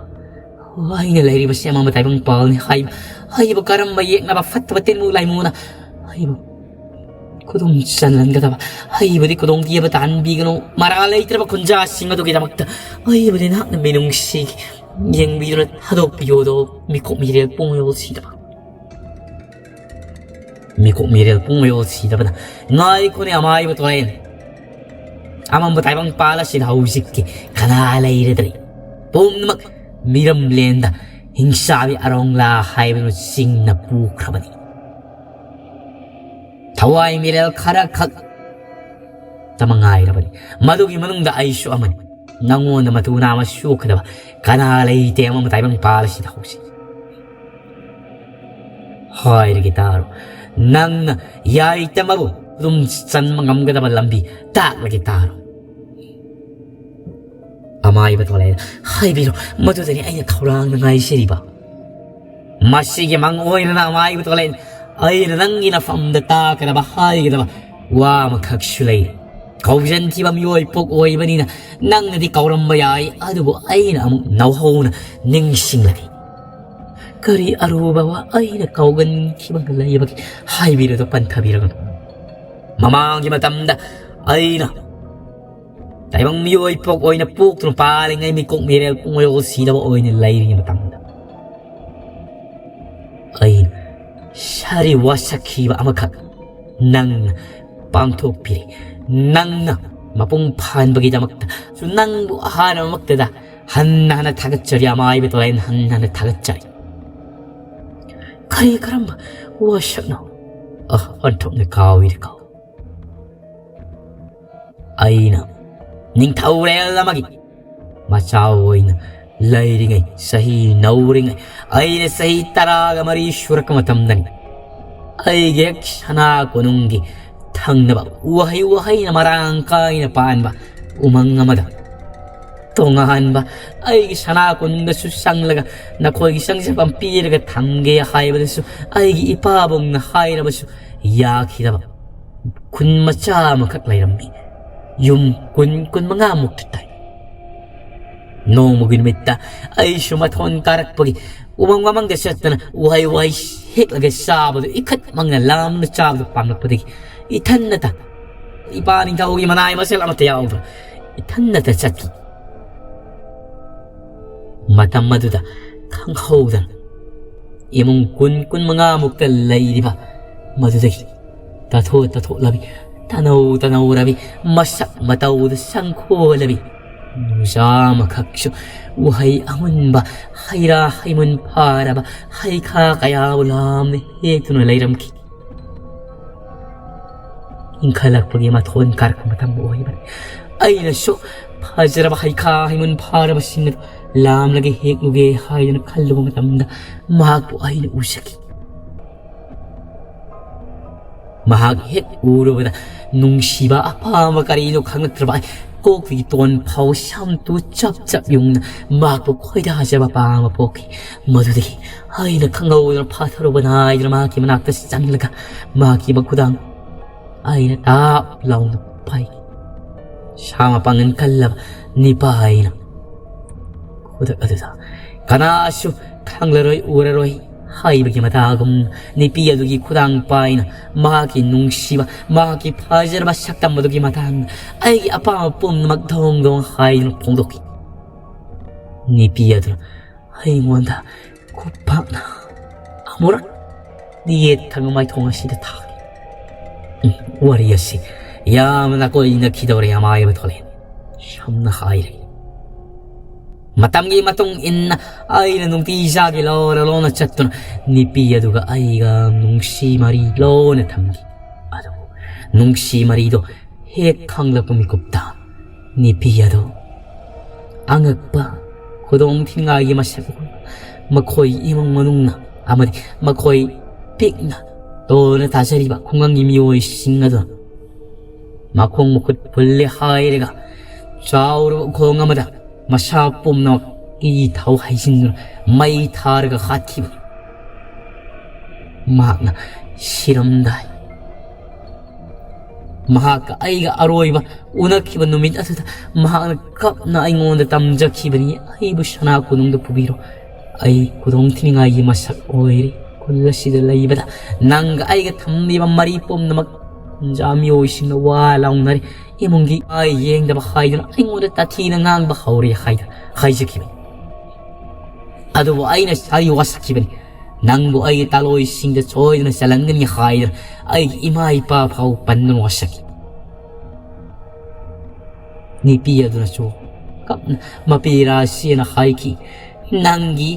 ꯑꯣ, ꯑꯩꯅ ꯂꯩꯔꯤꯕꯁꯤ ꯑꯃꯝꯕ ꯇꯥꯏꯕꯪ ꯄꯥꯜꯅꯤ ꯍꯥꯏꯕ, ꯍꯥꯏꯕ ꯀꯔꯝꯕ ꯌꯦꯛꯅꯕ ꯐꯠꯇꯕ ꯇꯤꯟꯃꯨ ꯂꯥꯏꯃꯨꯅ ꯑꯩꯕꯨ ꯈꯨꯗꯨꯝ ꯆꯟꯍꯟꯒꯗꯕ, ꯑꯩꯕꯨꯗꯤ ꯈꯨꯗꯣꯡꯊꯤꯕ ꯇꯥꯍꯟꯕꯤꯒꯅꯨ, ꯃꯔꯥꯜ ꯂꯩꯇ꯭ꯔꯕ ꯈꯨꯟꯖꯥꯁꯤꯡ ꯑꯗꯨꯒꯤꯗꯃꯛꯇ ꯑꯩꯕꯨꯗꯤ ꯅꯍꯥꯛꯅ ꯃꯤꯅꯨꯡꯁꯤ ꯌꯦꯡꯕꯤꯗꯨꯅ ꯊꯥꯗꯣꯛꯄꯤꯌꯣꯗꯣ, ꯃꯤꯀꯨꯞ ꯃꯤꯔꯦꯜ ꯄꯨꯡ ꯃꯌꯣꯜ ꯁꯤꯗꯕ꯫ ꯃꯤꯀꯨꯞ ꯃꯤꯔꯦꯜ ꯄꯨꯡ ꯃꯌꯣꯜ ꯁꯤꯗꯕꯅ, "ꯉꯥꯏꯈꯣꯅꯦ ꯑꯃꯥꯏꯕ ꯇꯣꯔꯦꯟ, ꯑꯃꯝꯕ ꯇꯥꯏꯕꯪ ꯄꯥꯜ ꯑꯁꯤꯗ ꯍꯧꯖꯤꯛꯇꯤ ꯀꯅꯥ ꯂꯩꯔꯗ꯭ꯔꯤ? ꯄꯨꯝꯅꯃꯛ ꯃꯤꯔꯝꯂꯦꯟꯗ ꯍꯤꯡꯁꯥꯕꯤ ꯑꯔꯣꯡꯂꯥ ꯍꯥꯏꯕꯗꯨ ꯆꯤꯡꯅ ꯄꯨꯈ꯭ꯔꯕꯅꯤ꯫ ꯊꯋꯥꯏ ꯃꯤꯔꯦꯜ ꯈꯔ ꯈꯛ ꯇꯃꯛ ꯉꯥꯏꯔꯕꯅꯤ꯫ ꯃꯗꯨꯒꯤ ꯃꯅꯨꯡꯗ ꯑꯩꯁꯨ ꯑꯃꯅꯤ꯫ ꯅꯪꯉꯣꯟꯗ ꯃꯇꯨ ꯅꯥꯝꯃ ꯁꯣꯛꯀꯗꯕ ꯀꯅꯥ ꯂꯩꯇꯦ ꯑꯃꯝꯕ ꯇꯥꯏꯕꯪ ꯄꯥꯜ ꯑꯁꯤꯗ ꯍꯧꯖꯤꯛ꯫ ꯍꯥꯏꯔꯒꯦ ꯇꯥꯔꯣ, ꯅꯪꯅ ꯌꯥꯏꯇꯃꯕꯨ ꯑꯗꯨꯝ ꯆꯟꯕ ꯉꯝꯒꯗꯕ ꯂꯝꯕꯤ ꯇꯥꯛꯂꯒꯦ ꯇꯥꯔꯣ꯫" ꯑꯃꯥꯏꯕ ꯇꯣꯂꯦꯟ, "ꯍꯥꯏꯕꯤꯔꯣ, ꯃꯗꯨꯗꯅꯤ ꯑꯩꯅ ꯈꯧꯔꯥꯡꯅ ꯉꯥꯏꯖꯔꯤꯕ꯫" "ꯃꯁꯤꯒꯤ ꯃꯪ ꯑꯣꯏꯔꯅ ꯑꯃꯥꯏꯕ ꯇꯣꯂꯦꯟ, ꯑꯩꯅ ꯅꯪꯒꯤ ꯅꯐꯝꯗ ꯇꯥꯛꯀꯗꯕ ꯍꯥꯏꯒꯗꯕ ꯋꯥ ꯑꯃꯈꯛꯁꯨ ꯂꯩ꯫ ꯀꯧꯖꯟꯈꯤꯕ ꯃꯤꯑꯣꯏ ꯄꯣꯛ ꯑꯣꯏꯕꯅꯤꯅ ꯅꯪꯅꯗꯤ ꯀꯧꯔꯝꯕ ꯌꯥꯏ, ꯑꯗꯨꯕꯨ ꯑꯩꯅ ꯑꯃꯨꯛ ꯅꯧꯍꯧꯅ ꯅꯤꯡꯁꯤꯡꯂꯒꯦ꯫ ꯀꯔꯤ ꯑꯔꯨꯕ ꯋꯥ ꯑꯩꯅ ꯀꯧꯒꯟꯈꯤꯕ ꯂꯩꯕꯒꯦ? ꯍꯥꯏꯕꯤꯔꯗꯨ ꯄꯟꯊꯕꯤꯔꯒꯅꯨ꯫ ꯃꯃꯥꯡꯒꯤ ꯃꯇꯝꯗ ꯑꯩꯅ ꯇꯥꯏꯕꯪ ꯃꯤꯑꯣꯏ ꯄꯣꯛ ꯑꯣꯏꯅ ꯄꯣꯛꯇꯨꯅ ꯄꯥꯜꯂꯤꯉꯩ ꯃꯤꯀꯣꯛ ꯃꯤꯔꯦꯜ ꯄꯨꯡꯂꯣꯏ ꯁꯤꯗꯕ ꯑꯣꯏꯅ ꯂꯩꯔꯤꯉꯩ ꯃꯇꯝꯗ ꯑꯩꯅ ꯁꯥꯔꯤ ꯋꯥꯁꯛꯈꯤꯕ ꯑꯃꯈꯛ ꯅꯪꯅ ꯄꯥꯡꯊꯣꯛꯄꯤꯔꯦ꯫ ꯅꯪꯅ ꯃꯄꯨꯡ ꯐꯥꯍꯟꯕꯒꯤꯗꯃꯛꯇ ꯁꯨ ꯅꯪꯕꯨ ꯑꯍꯥꯟꯕꯃꯛꯇꯗ ꯍꯟꯅ ꯍꯟꯅ ꯊꯥꯒꯠꯆꯔꯤ, ꯑꯃꯥꯏꯕ ꯇꯣꯂꯥꯏꯅ ꯍꯟꯅ ꯍꯟꯅ ꯊꯥꯒꯠꯆꯔꯤ꯫ ꯀꯔꯤ ꯀꯔꯝꯕ ꯋꯥꯁꯛꯅꯣ? ꯑ, ꯑꯣꯟꯊꯣꯛꯅ ꯀꯥꯎꯏꯗ ꯀꯥꯎ꯫ ꯑꯩꯅ ꯅꯤꯡꯊꯧꯔꯦꯜ ꯑꯃꯒꯤ ꯃꯆꯥ ꯑꯣꯏꯅ ꯂꯩꯔꯤꯉꯩ, ꯆꯍꯤ ꯅꯧꯔꯤꯉꯩ, ꯑꯩꯅ ꯆꯍꯤ ꯇꯔꯥꯒ ꯃꯔꯤ ꯁꯨꯔꯛꯄ ꯃꯇꯝꯗꯅꯤ꯫ ꯑꯩꯒꯤ ꯍꯦꯛ ꯁꯅꯥ ꯀꯣꯅꯨꯡꯒꯤ ꯊꯪꯅꯕ ꯎꯍꯩ ꯋꯥꯍꯩꯅ ꯃꯔꯥꯡ ꯀꯥꯏꯅ ꯄꯥꯟꯕ ꯎꯃꯪ ꯑꯃꯗ ꯇꯣꯉꯥꯟꯕ ꯑꯩꯒꯤ ꯁꯅꯥ ꯀꯣꯅꯨꯡꯗꯁꯨ ꯆꯪꯂꯒ ꯅꯈꯣꯏꯒꯤ ꯆꯪꯖꯐꯝ ꯄꯤꯔꯒ ꯊꯝꯒꯦ ꯍꯥꯏꯕꯗꯁꯨ ꯑꯩꯒꯤ ꯏꯄꯥꯕꯨꯡꯅ ꯍꯥꯏꯔꯕꯁꯨ ꯌꯥꯈꯤꯗꯕ ꯈꯨꯟ ꯃꯆꯥ ꯑꯃꯈꯛ ꯂꯩꯔꯝꯃꯤ꯫ ꯌꯨꯝ ꯀꯨꯟ, ꯀꯨꯟ ꯃꯉꯥ ꯃꯨꯛꯇ ꯇꯥꯏ꯫ ꯅꯣꯡꯃꯒꯤ ꯅꯨꯃꯤꯠꯇ ꯑꯩꯁꯨ ꯃꯊꯣꯟ ꯀꯥꯔꯛꯄꯒꯤ ꯎꯃꯪ ꯋꯥꯃꯪꯗ ꯆꯠꯇꯅ ꯎꯍꯩ ꯋꯥꯍꯩ ꯍꯦꯛꯂꯒ ꯆꯥꯕꯗꯨ ꯏꯈꯠꯃꯛꯅ ꯂꯥꯝꯅ ꯆꯥꯕꯗꯨ ꯄꯥꯝꯂꯛꯄꯗꯒꯤ ꯏꯊꯟꯅꯇ ꯏꯄꯥ ꯅꯤꯡꯊꯧꯒꯤ ꯃꯅꯥꯏ ꯃꯁꯤꯜ ꯑꯃꯠꯇ ꯌꯥꯎꯗꯅ ꯏꯊꯟꯅꯇ ꯆꯠꯈꯤ꯫ ꯃꯇꯝ ꯑꯗꯨꯗ ꯈꯪꯍꯧꯗꯅ ꯏꯃꯨꯡ ꯀꯨꯟ, ꯀꯨꯟ ꯃꯉꯥ ꯃꯨꯛꯇ ꯂꯩꯔꯤꯕ ꯃꯗꯨꯗꯒꯤ ꯇꯥꯊꯣꯛ ꯇꯥꯊꯣꯛꯂꯕꯤ, ꯇꯅꯧ ꯇꯅꯧꯔꯕꯤ, ꯃꯁꯛ ꯃꯇꯧꯗ ꯆꯪꯈꯣꯜꯂꯕꯤ ꯅꯨꯡꯖꯥ ꯑꯃꯈꯛꯁꯨ ꯎꯍꯩ ꯑꯃꯨꯟꯕ, ꯍꯩꯔꯥ ꯍꯩꯃꯨꯟ ꯐꯥꯔꯕ ꯍꯩꯈꯥ ꯀꯌꯥꯕꯨ ꯂꯥꯝꯅ ꯍꯦꯛꯇꯨꯅ ꯂꯩꯔꯝꯈꯤ꯫ ꯏꯪꯈꯠꯂꯛꯄꯒꯤ ꯃꯊꯣꯟ ꯀꯥꯔꯛꯄ ꯃꯇꯝ ꯑꯣꯏꯕꯅꯤ꯫ ꯑꯩꯅꯁꯨ ꯐꯖꯔꯕ ꯍꯩꯈꯥ ꯍꯩꯃꯨꯟ ꯐꯥꯔꯕꯁꯤꯡ ꯑꯗꯨ ꯂꯥꯝꯂꯒ ꯍꯦꯛꯂꯨꯒꯦ ꯍꯥꯏꯗꯨꯅ ꯈꯜꯂꯨꯕ ꯃꯇꯝꯗ ꯃꯍꯥꯛꯄꯨ ꯑꯩꯅ ꯎꯖꯈꯤ꯫ ꯃꯍꯥꯛ ꯍꯦꯛ ꯎꯔꯨꯕꯗ ꯅꯨꯡꯁꯤꯕ, ꯑꯄꯥꯝꯕ ꯀꯔꯤꯅꯣ ꯈꯪꯂꯛꯇ꯭ꯔꯕ ꯑꯩ ꯀꯣꯛꯇꯒꯤ ꯇꯣꯟ ꯐꯥꯎ ꯁꯝꯇꯨ ꯆꯞ ꯆꯞ ꯌꯨꯡꯅ ꯃꯍꯥꯛꯄꯨ ꯈꯣꯏꯗꯥꯖꯕ ꯄꯥꯝꯕ ꯄꯣꯛꯈꯤ꯫ ꯃꯗꯨꯗꯒꯤ ꯑꯩꯅ ꯈꯪꯍꯧꯗꯅ ꯐꯥꯊꯔꯨꯕ ꯅꯥꯏꯗꯅ ꯃꯍꯥꯛꯀꯤ ꯃꯅꯥꯛꯇ ꯆꯪꯂꯒ ꯃꯍꯥꯛꯀꯤ ꯃꯈꯨꯗꯥꯡ ꯑꯩꯅ ꯇꯥꯞ ꯂꯥꯎꯅ ꯄꯥꯏꯈꯤ꯫ ꯁꯥ ꯃꯄꯥꯡꯒꯜ ꯀꯜꯂꯕ ꯅꯤꯄꯥ ꯑꯩꯅ ꯈꯨꯗꯛ ꯑꯗꯨꯗ ꯀꯅꯥꯁꯨ ꯈꯪꯂꯔꯣꯏ ꯎꯔꯔꯣꯏ ꯍꯥꯏꯕꯒꯤ ꯃꯇꯥꯒꯨꯝ ꯅꯨꯄꯤ ꯑꯗꯨꯒꯤ ꯈꯨꯗꯥꯡ ꯄꯥꯏꯅ ꯃꯍꯥꯛꯀꯤ ꯅꯨꯡꯁꯤꯕ, ꯃꯍꯥꯛꯀꯤ ꯐꯖꯔꯕ ꯁꯛꯇꯝ ꯑꯗꯨꯒꯤ ꯃꯇꯥꯡꯗ ꯑꯩꯒꯤ ꯑꯄꯥꯝꯕ ꯄꯨꯝꯅꯃꯛ ꯗꯣꯡ ꯗꯣꯡ ꯍꯥꯏꯗꯨꯅ ꯐꯣꯡꯗꯣꯛꯈꯤ꯫ ꯅꯨꯄꯤ ꯑꯗꯨꯅ ꯑꯩꯉꯣꯟꯗ ꯈꯨꯄꯥꯛꯅ ꯑꯃꯨꯔꯛ ꯌꯦꯠ ꯊꯪꯕ ꯃꯥꯏꯊꯣꯡ ꯑꯁꯤꯗ ꯊꯥꯈꯤ꯫ ꯎꯝ, ꯋꯥꯔꯤ ꯑꯁꯤ ꯌꯥꯝꯅ ꯀꯨꯏꯅ ꯈꯤꯗꯧꯔꯦ, ꯑꯃꯥꯏꯕ ꯊꯣꯛꯂꯛꯑꯦ꯫ ꯁꯝꯅ ꯍꯥꯏꯔꯦ꯫ ꯃꯇꯝꯒꯤ ꯃꯇꯨꯡ ꯏꯟꯅ ꯑꯩꯅ ꯅꯨꯡꯇꯤ ꯏꯆꯥꯒꯤ ꯂꯧꯔ ꯂꯣꯟꯅ ꯆꯠꯇꯨꯅ ꯅꯨꯄꯤ ꯑꯗꯨꯒ ꯑꯩꯒ ꯅꯨꯡꯁꯤ ꯃꯔꯤ ꯂꯣꯟꯅ ꯊꯝꯈꯤ꯫ ꯑꯗꯨꯕꯨ ꯅꯨꯡꯁꯤ ꯃꯔꯤꯗꯣ ꯍꯦꯛ ꯈꯪꯂꯛꯄ ꯃꯤꯀꯨꯞꯇ ꯅꯨꯄꯤ ꯑꯗꯨ ꯑꯉꯛꯄ ꯈꯨꯗꯣꯡ ꯊꯤꯅꯤꯡꯉꯥꯏꯒꯤ ꯃꯁꯛ ꯎꯕ ꯃꯈꯣꯏ ꯏꯃꯨꯡ ꯃꯅꯨꯡꯅ ꯑꯃꯗꯤ ꯃꯈꯣꯏ ꯄꯤꯛꯅ ꯇꯣꯟꯅ ꯇꯥꯖꯔꯤꯕ ꯈꯨꯡꯒꯪꯒꯤ ꯃꯤꯑꯣꯏꯁꯤꯡ ꯑꯗꯨꯅ ꯃꯈꯣꯡ ꯃꯈꯨꯠ ꯄꯨꯜꯂꯦ ꯍꯥꯏꯔꯒ ꯆꯥꯎꯔꯕ ꯎꯈꯣꯡ ꯑꯃꯗ ꯃꯁꯥ ꯄꯨꯝꯅꯃꯛ ꯏ ꯊꯥꯎ ꯍꯩꯖꯤꯟꯗꯨꯅ ꯃꯩ ꯊꯥꯔꯒ ꯍꯥꯠꯈꯤꯕꯅꯤ꯫ ꯃꯍꯥꯛꯅ ꯁꯤꯔꯝꯗꯥꯏ ꯃꯍꯥꯛꯀ ꯑꯩꯒ ꯑꯔꯣꯏꯕ ꯎꯅꯈꯤꯕ ꯅꯨꯃꯤꯠ ꯑꯗꯨꯗ ꯃꯍꯥꯛꯅ ꯀꯞꯅ ꯑꯩꯉꯣꯟꯗ ꯇꯝꯖꯈꯤꯕꯅꯤ, "ꯑꯩꯕꯨ ꯁꯅꯥ ꯀꯣꯅꯨꯡꯗ ꯄꯨꯕꯤꯔꯣ꯫ ꯑꯩ ꯈꯨꯗꯣꯡ ꯊꯤꯅꯤꯡꯉꯥꯏꯒꯤ ꯃꯁꯛ ꯑꯣꯏꯔꯤ꯫ ꯈꯨꯜ ꯑꯁꯤꯗ ꯂꯩꯕꯗ ꯅꯪꯒ ꯑꯩꯒ ꯊꯝꯂꯤꯕ ꯃꯔꯤ ꯄꯨꯝꯅꯃꯛ ꯈꯨꯟꯖꯥ ꯃꯤꯑꯣꯏꯁꯤꯡꯅ ꯋꯥ ꯂꯥꯎꯅꯔꯤ꯫ ꯏꯃꯨꯡꯒꯤ ꯃꯥꯏ ꯌꯦꯡꯗꯕ ꯍꯥꯏꯗꯨꯅ ꯑꯩꯉꯣꯟꯗ ꯇꯥꯊꯤꯅ ꯉꯥꯡꯕ ꯍꯧꯔꯦ" ꯍꯥꯏꯗꯨꯅ ꯍꯥꯏꯖꯈꯤꯕꯅꯤ꯫ ꯑꯗꯨꯕꯨ ꯑꯩꯅ ꯁꯥꯔꯤ ꯋꯥꯁꯛꯈꯤꯕꯅꯤ꯫ "ꯅꯪꯕꯨ ꯑꯩꯒꯤ ꯇꯥꯂꯣꯏꯁꯤꯡꯗ ꯁꯣꯏꯗꯅ ꯆꯜꯍꯟꯒꯅꯤ" ꯍꯥꯏꯗꯨꯅ ꯑꯩꯒꯤ ꯏꯃꯥ ꯏꯄꯥ ꯐꯥꯎ ꯄꯟꯗꯨꯅ ꯋꯥꯁꯛꯈꯤ꯫ ꯅꯨꯄꯤ ꯑꯗꯨꯅꯁꯨ ꯀꯞꯅ ꯃꯄꯤ ꯔꯥꯁꯤꯅ ꯍꯥꯏꯈꯤ, "ꯅꯪꯒꯤ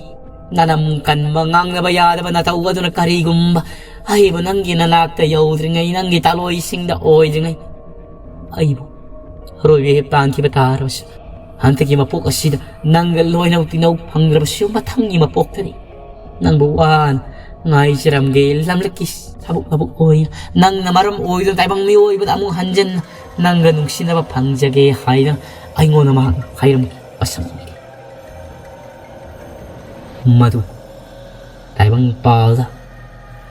ꯅꯅꯝ ꯀꯟꯕ, ꯉꯥꯡꯅꯕ ꯌꯥꯗꯕ ꯅꯇꯧ ꯑꯗꯨꯅ ꯀꯔꯤꯒꯨꯝꯕ ꯑꯩꯕꯨ ꯅꯪꯒꯤ ꯅꯅꯥꯛꯇ ꯌꯧꯗ꯭ꯔꯤꯉꯩ, ꯅꯪꯒꯤ ꯇꯥꯂꯣꯏꯁꯤꯡꯗ ꯑꯣꯏꯗ꯭ꯔꯤꯉꯩ, ꯑꯩꯕꯨ ꯑꯔꯣꯏꯕ ꯍꯦꯛ ꯄꯥꯟꯈꯤꯕ ꯇꯥꯔꯕꯁꯨ, ꯍꯟꯗꯛꯀꯤ ꯃꯄꯣꯛ ꯑꯁꯤꯗ ꯅꯪꯒ ꯂꯣꯏꯅ ꯇꯤꯟꯅꯧ ꯐꯪꯗ꯭ꯔꯕꯁꯨ, ꯃꯊꯪꯒꯤ ꯃꯄꯣꯛꯇꯗꯤ ꯅꯪꯕꯨ ꯋꯥꯅ ꯉꯥꯏꯖꯔꯝꯒꯦ꯫ ꯂꯝꯂꯛꯀꯤ ꯊꯕꯛ ꯊꯕꯛ ꯑꯣꯏꯅ ꯅꯪꯅ ꯃꯔꯝ ꯑꯣꯏꯗꯨꯅ ꯇꯥꯏꯕꯪ ꯃꯤꯑꯣꯏꯕꯗ ꯑꯃꯨꯛ ꯍꯟꯖꯟꯅ ꯅꯪꯒ ꯅꯨꯡꯁꯤꯅꯕ ꯐꯪꯖꯒꯦ" ꯍꯥꯏꯗꯅ ꯑꯩꯉꯣꯟꯗ ꯃꯍꯥꯛꯅ ꯍꯥꯏꯔꯝꯈꯤ꯫ ꯑꯁꯪꯕꯅꯤ꯫ ꯃꯗꯨ ꯇꯥꯏꯕꯪ ꯄꯥꯜꯗ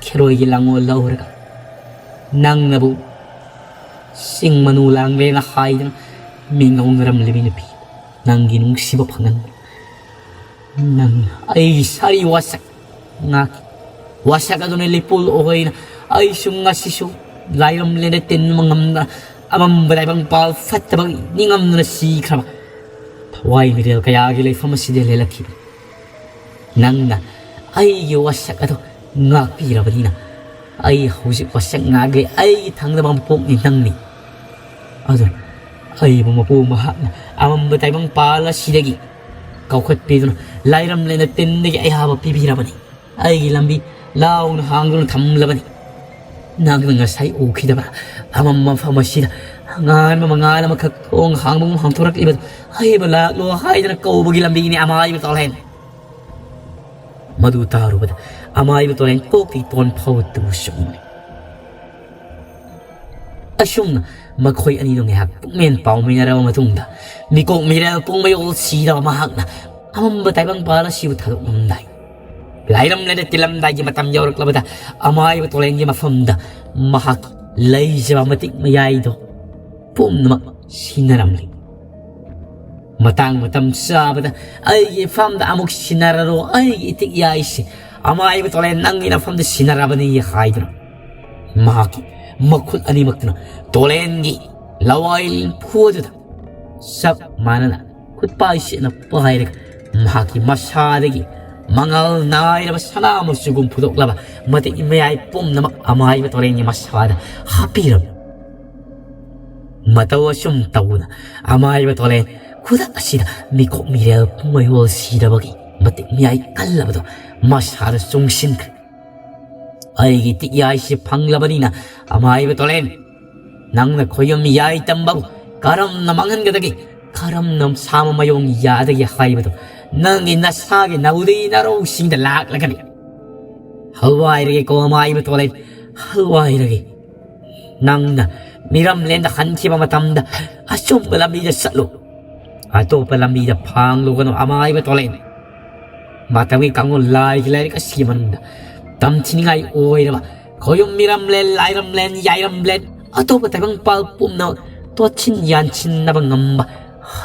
ꯈꯦꯔꯣꯏꯒꯤ ꯂꯥꯡꯑꯣꯜ ꯂꯧꯔꯒ ꯅꯪꯅꯕꯨ ꯆꯤꯡ ꯃꯅꯨ ꯂꯥꯡꯂꯦꯅ ꯍꯥꯏꯗꯨꯅ ꯃꯤꯡ ꯉꯧꯅꯔꯝꯂꯤꯕꯤ ꯅꯨꯄꯤ, ꯅꯪꯒꯤ ꯅꯨꯡꯁꯤꯕ ꯐꯪꯍꯟ꯫ ꯅꯪ ꯑꯩꯒꯤ ꯁꯥꯔꯤ ꯋꯥꯁꯛ ꯉꯥꯛꯀꯤ꯫ ꯋꯥꯁꯛ ꯑꯗꯨꯅ ꯂꯤꯄꯨꯜ ꯑꯣꯏꯅ ꯑꯩꯁꯨ ꯉꯁꯤꯁꯨ ꯂꯥꯏꯔꯝꯂꯦꯟꯗ ꯇꯤꯟꯕ ꯉꯝꯗꯅ ꯑꯃꯝꯕ ꯇꯥꯏꯕꯪꯄꯥꯜ ꯐꯠꯇꯕ ꯅꯤꯡꯉꯝꯗꯅ ꯁꯤꯈ꯭ꯔꯕ ꯊꯋꯥꯏ ꯃꯤꯔꯦꯜ ꯀꯌꯥꯒꯤ ꯂꯩꯐꯝ ꯑꯁꯤꯗ ꯂꯦꯜꯂꯛꯈꯤꯕ ꯅꯪꯅ ꯑꯩꯒꯤ ꯋꯥꯁꯛ ꯑꯗꯨ ꯉꯥꯛꯄꯤꯔꯕꯅꯤꯅ ꯑꯩ ꯍꯧꯖꯤꯛ ꯋꯥꯁꯛ ꯉꯥꯛꯂꯤ꯫ ꯑꯩꯒꯤ ꯊꯪꯅꯕ ꯃꯄꯣꯛꯅꯤ ꯅꯪꯅꯤ꯫ ꯑꯗꯨꯅ ꯑꯩꯕꯨ ꯃꯄꯨ ꯃꯍꯥꯛꯅ ꯑꯃꯝꯕ ꯇꯥꯏꯕꯪꯄꯥꯜ ꯑꯁꯤꯗꯒꯤ ꯀꯧꯈꯠꯄꯤꯗꯨꯅ ꯂꯥꯏꯔꯝꯂꯦꯟꯗ ꯇꯤꯟꯗꯒꯤ ꯑꯌꯥꯕ ꯄꯤꯕꯤꯔꯕꯅꯤ꯫ ꯑꯩꯒꯤ ꯂꯝꯕꯤ ꯂꯥꯎꯅ ꯍꯥꯡꯗꯨꯅ ꯊꯝꯂꯕꯅꯤ꯫ ꯅꯪꯅ ꯉꯁꯥꯏ ꯎꯈꯤꯗꯕ ꯑꯃꯝꯕ ꯃꯐꯝ ꯑꯁꯤꯗ ꯑꯉꯥꯟꯕ ꯃꯉꯥꯜ ꯑꯃꯈꯛ ꯊꯣꯡ ꯍꯥꯡꯕꯒꯨꯝ ꯍꯥꯡꯗꯣꯔꯛꯂꯤꯕꯗꯨ ꯑꯩꯕꯨ ꯂꯥꯛꯂꯣ ꯍꯥꯏꯗꯨꯅ ꯀꯧꯕꯒꯤ ꯂꯝꯕꯤꯅꯤ ꯑꯃꯥꯏꯕ ꯇꯣꯂꯦꯟ꯫ ꯃꯗꯨ ꯇꯥꯔꯨꯕꯗ ꯑꯃꯥꯏꯕ ꯇꯣꯂꯦꯟ ꯀꯣꯛꯇꯒꯤ ꯇꯣꯟ ꯐꯥꯎꯕ ꯇꯨ ꯆꯨꯝꯃꯤ꯫ ꯑꯁꯨꯝꯅ ꯃꯈꯣꯏ ꯑꯅꯤꯗꯨ ꯉꯥꯏꯍꯥꯛ ꯄꯨꯛꯃꯦꯟ ꯄꯥꯎꯃꯤꯟꯅꯔꯕ ꯃꯇꯨꯡꯗ ꯃꯤꯀꯣꯛ ꯃꯤꯔꯦꯜ ꯄꯨꯡ ꯃꯌꯣꯜ ꯁꯤꯗꯕ ꯃꯍꯥꯛꯅ ꯑꯃꯝꯕ ꯇꯥꯏꯕꯪꯄꯥꯜ ꯑꯁꯤꯕꯨ ꯊꯥꯗꯣꯛꯂꯝꯗꯥꯏ, ꯂꯥꯏꯔꯝꯂꯦꯟꯗ ꯇꯤꯜꯂꯝꯗꯥꯏꯒꯤ ꯃꯇꯝ ꯌꯧꯔꯛꯂꯕꯗ ꯑꯃꯥꯏꯕ ꯇꯣꯂꯦꯟꯒꯤ ꯃꯐꯝꯗ ꯃꯍꯥꯛ ꯂꯩꯖꯕ ꯃꯇꯤꯛ ꯃꯌꯥꯏꯗꯣ ꯄꯨꯝꯅꯃꯛ ꯁꯤꯟꯅꯔꯝꯂꯤ꯫ ꯃꯇꯥꯡ ꯃꯇꯝ ꯆꯥꯕꯗ ꯑꯩꯒꯤ ꯏꯐꯝꯗ ꯑꯃꯨꯛ ꯁꯤꯟꯅꯔꯔꯣ, ꯑꯩꯒꯤ ꯏꯇꯤꯛ ꯌꯥꯏꯁꯦ ꯑꯃꯥꯏꯕ ꯇꯣꯂꯦꯟ ꯅꯪꯒꯤ ꯅꯐꯝꯗ ꯁꯤꯟꯅꯔꯕꯅꯤ ꯍꯥꯏꯗꯨꯅ ꯃꯍꯥꯛꯀꯤ ꯃꯈꯨꯠ ꯑꯅꯤꯃꯛꯇꯨꯅ ꯇꯣꯂꯦꯟꯒꯤ ꯂꯋꯥꯏ ꯂꯦꯝꯐꯨ ꯑꯗꯨꯗ ꯆꯞ ꯃꯥꯟꯅꯅ ꯈꯨꯠꯄꯥꯏ ꯁꯦꯠꯅ ꯄꯥꯏꯔꯒ ꯃꯍꯥꯛꯀꯤ ꯃꯁꯥꯗꯒꯤ ꯃꯉꯥꯜ ꯅꯥꯏꯔꯕ ꯁꯅꯥ ꯃꯆꯨꯒꯨꯝ ꯐꯨꯗꯣꯛꯂꯕ ꯃꯇꯤꯛ ꯃꯌꯥꯏ ꯄꯨꯝꯅꯃꯛ ꯑꯃꯥꯏꯕ ꯇꯣꯂꯦꯟꯒꯤ ꯃꯁꯥꯗ ꯍꯥꯞꯄꯤꯔꯝꯃꯤ꯫ ꯃꯇꯧ ꯑꯁꯨꯝ ꯇꯧꯗꯨꯅ ꯑꯃꯥꯏꯕ ꯇꯣꯂꯦꯟ ꯈꯨꯗꯛ ꯑꯁꯤꯗ ꯃꯤꯀꯣꯛ ꯃꯤꯔꯦꯜ ꯄꯨꯡꯃꯌꯣꯜ ꯁꯤꯔꯕꯒꯤ ꯃꯇꯤꯛ ꯃꯌꯥꯏ ꯀꯜꯂꯕꯗꯣ ꯃꯁꯥꯗ ꯆꯨꯡꯁꯤꯟꯈ꯭ꯔꯦ꯫ ꯑꯩꯒꯤ ꯇꯤꯛꯌꯥꯏꯁꯤ ꯐꯪꯂꯕꯅꯤꯅ ꯑꯃꯥꯏꯕ ꯇꯣꯂꯦꯟ, ꯅꯪꯅ ꯈꯣꯌꯨꯝ ꯌꯥꯏ ꯇꯝꯕꯕꯨ ꯀꯔꯝꯅ ꯃꯥꯡꯍꯟꯒꯗꯒꯦ? ꯀꯔꯝꯅ ꯁꯥꯃ ꯃꯌꯣꯡ ꯌꯥꯗꯒꯦ ꯍꯥꯏꯕꯗꯨ ꯅꯪꯒꯤ ꯅꯁꯥꯒꯤ ꯅꯧꯗꯩ ꯅꯔꯧꯁꯤꯡꯗ ꯂꯥꯛꯂꯒꯅꯤ꯫ ꯍꯜꯋꯥꯏꯔꯒꯦꯀꯣ ꯑꯃꯥꯏꯕ ꯇꯣꯂꯦꯟ, ꯍꯜꯋꯥꯏꯔꯒꯦ꯫ ꯅꯪꯅ ꯃꯤꯔꯝꯂꯦꯟꯗ ꯍꯟꯈꯤꯕ ꯃꯇꯝꯗ ꯑꯆꯨꯝꯕ ꯂꯝꯕꯤꯗ ꯆꯠꯂꯨ꯫ ꯑꯇꯣꯞꯄ ꯂꯝꯕꯤꯗ ꯐꯥꯡꯂꯨꯒꯅꯨ ꯑꯃꯥꯏꯕ ꯇꯣꯂꯦꯟ꯫ ꯃꯇꯝꯒꯤ ꯀꯥꯡꯂꯣꯟ ꯂꯥꯏꯒꯤ ꯂꯥꯏꯔꯤꯛ ꯑꯁꯤꯒꯤ ꯃꯅꯨꯡꯗ ꯇꯝꯊꯤꯅꯤꯡꯉꯥꯏ ꯑꯣꯏꯔꯕ ꯈꯣꯌꯨꯝ ꯃꯤꯔꯝꯂꯦꯟ, ꯂꯥꯏꯔꯝꯂꯦꯟ, ꯌꯥꯏꯔꯝꯂꯦꯟ, ꯑꯇꯣꯞꯄ ꯇꯥꯏꯕꯪꯄꯥꯜ ꯄꯨꯝꯅꯃꯛ ꯇꯣꯠꯁꯤꯟ ꯌꯥꯟꯁꯤꯟꯅꯕ ꯉꯝꯕ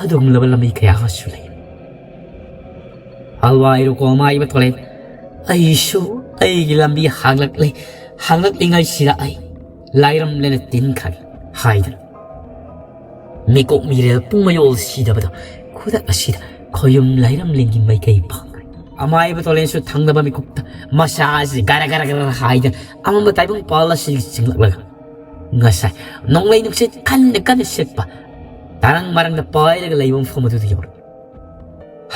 ꯑꯗꯨꯒꯨꯝꯂꯕ ꯂꯝꯕꯤ ꯀꯌꯥ ꯑꯃꯁꯨ ꯂꯩ꯫ ꯍꯜꯋꯥꯏꯔꯨꯀꯣ ꯑꯃꯥꯏꯕ ꯇꯣꯂꯦꯟ, ꯑꯩꯁꯨ ꯑꯩꯒꯤ ꯂꯝꯕꯤ ꯍꯥꯡꯂꯛꯂꯦ, ꯍꯥꯡꯂꯛꯂꯤꯉꯩꯁꯤꯗ ꯑꯩ ꯂꯥꯏꯔꯝꯂꯦꯅ ꯇꯤꯟꯈ꯭ꯔꯒꯦ ꯍꯥꯏꯗꯅ ꯃꯤꯀꯣꯛ ꯃꯤꯔꯦꯜ ꯄꯨꯡ ꯃꯌꯣꯜ ꯁꯤꯗꯕꯗꯣ ꯈꯨꯗꯛ ꯑꯁꯤꯗ ꯈꯣꯌꯨꯝ ꯂꯥꯏꯔꯝꯂꯦꯟꯒꯤ ꯃꯥꯏꯀꯩ ꯄꯥꯡꯈ꯭ꯔꯦ꯫ ꯑꯃꯥꯏꯕ ꯇꯣꯂꯦꯟꯁꯨ ꯊꯪꯅꯕ ꯃꯤꯀꯨꯞꯇ ꯃꯁꯥꯁꯤ ꯒꯔ ꯒꯔ ꯒꯔ ꯍꯥꯏꯗꯅ ꯑꯃꯝꯕ ꯇꯥꯏꯕꯪ ꯄꯥꯜ ꯑꯁꯤꯒꯤ ꯆꯤꯡꯂꯛꯂꯒ ꯉꯁꯥꯏ ꯅꯣꯡꯂꯩ ꯅꯨꯡꯁꯤꯠ ꯀꯟꯅ ꯀꯟꯅ ꯁꯤꯠꯄ ꯇꯔꯪ ꯃꯔꯪꯗ ꯄꯥꯏꯔꯒ ꯂꯩꯕ ꯃꯐꯝ ꯑꯗꯨꯗ ꯌꯧꯔꯛꯏ꯫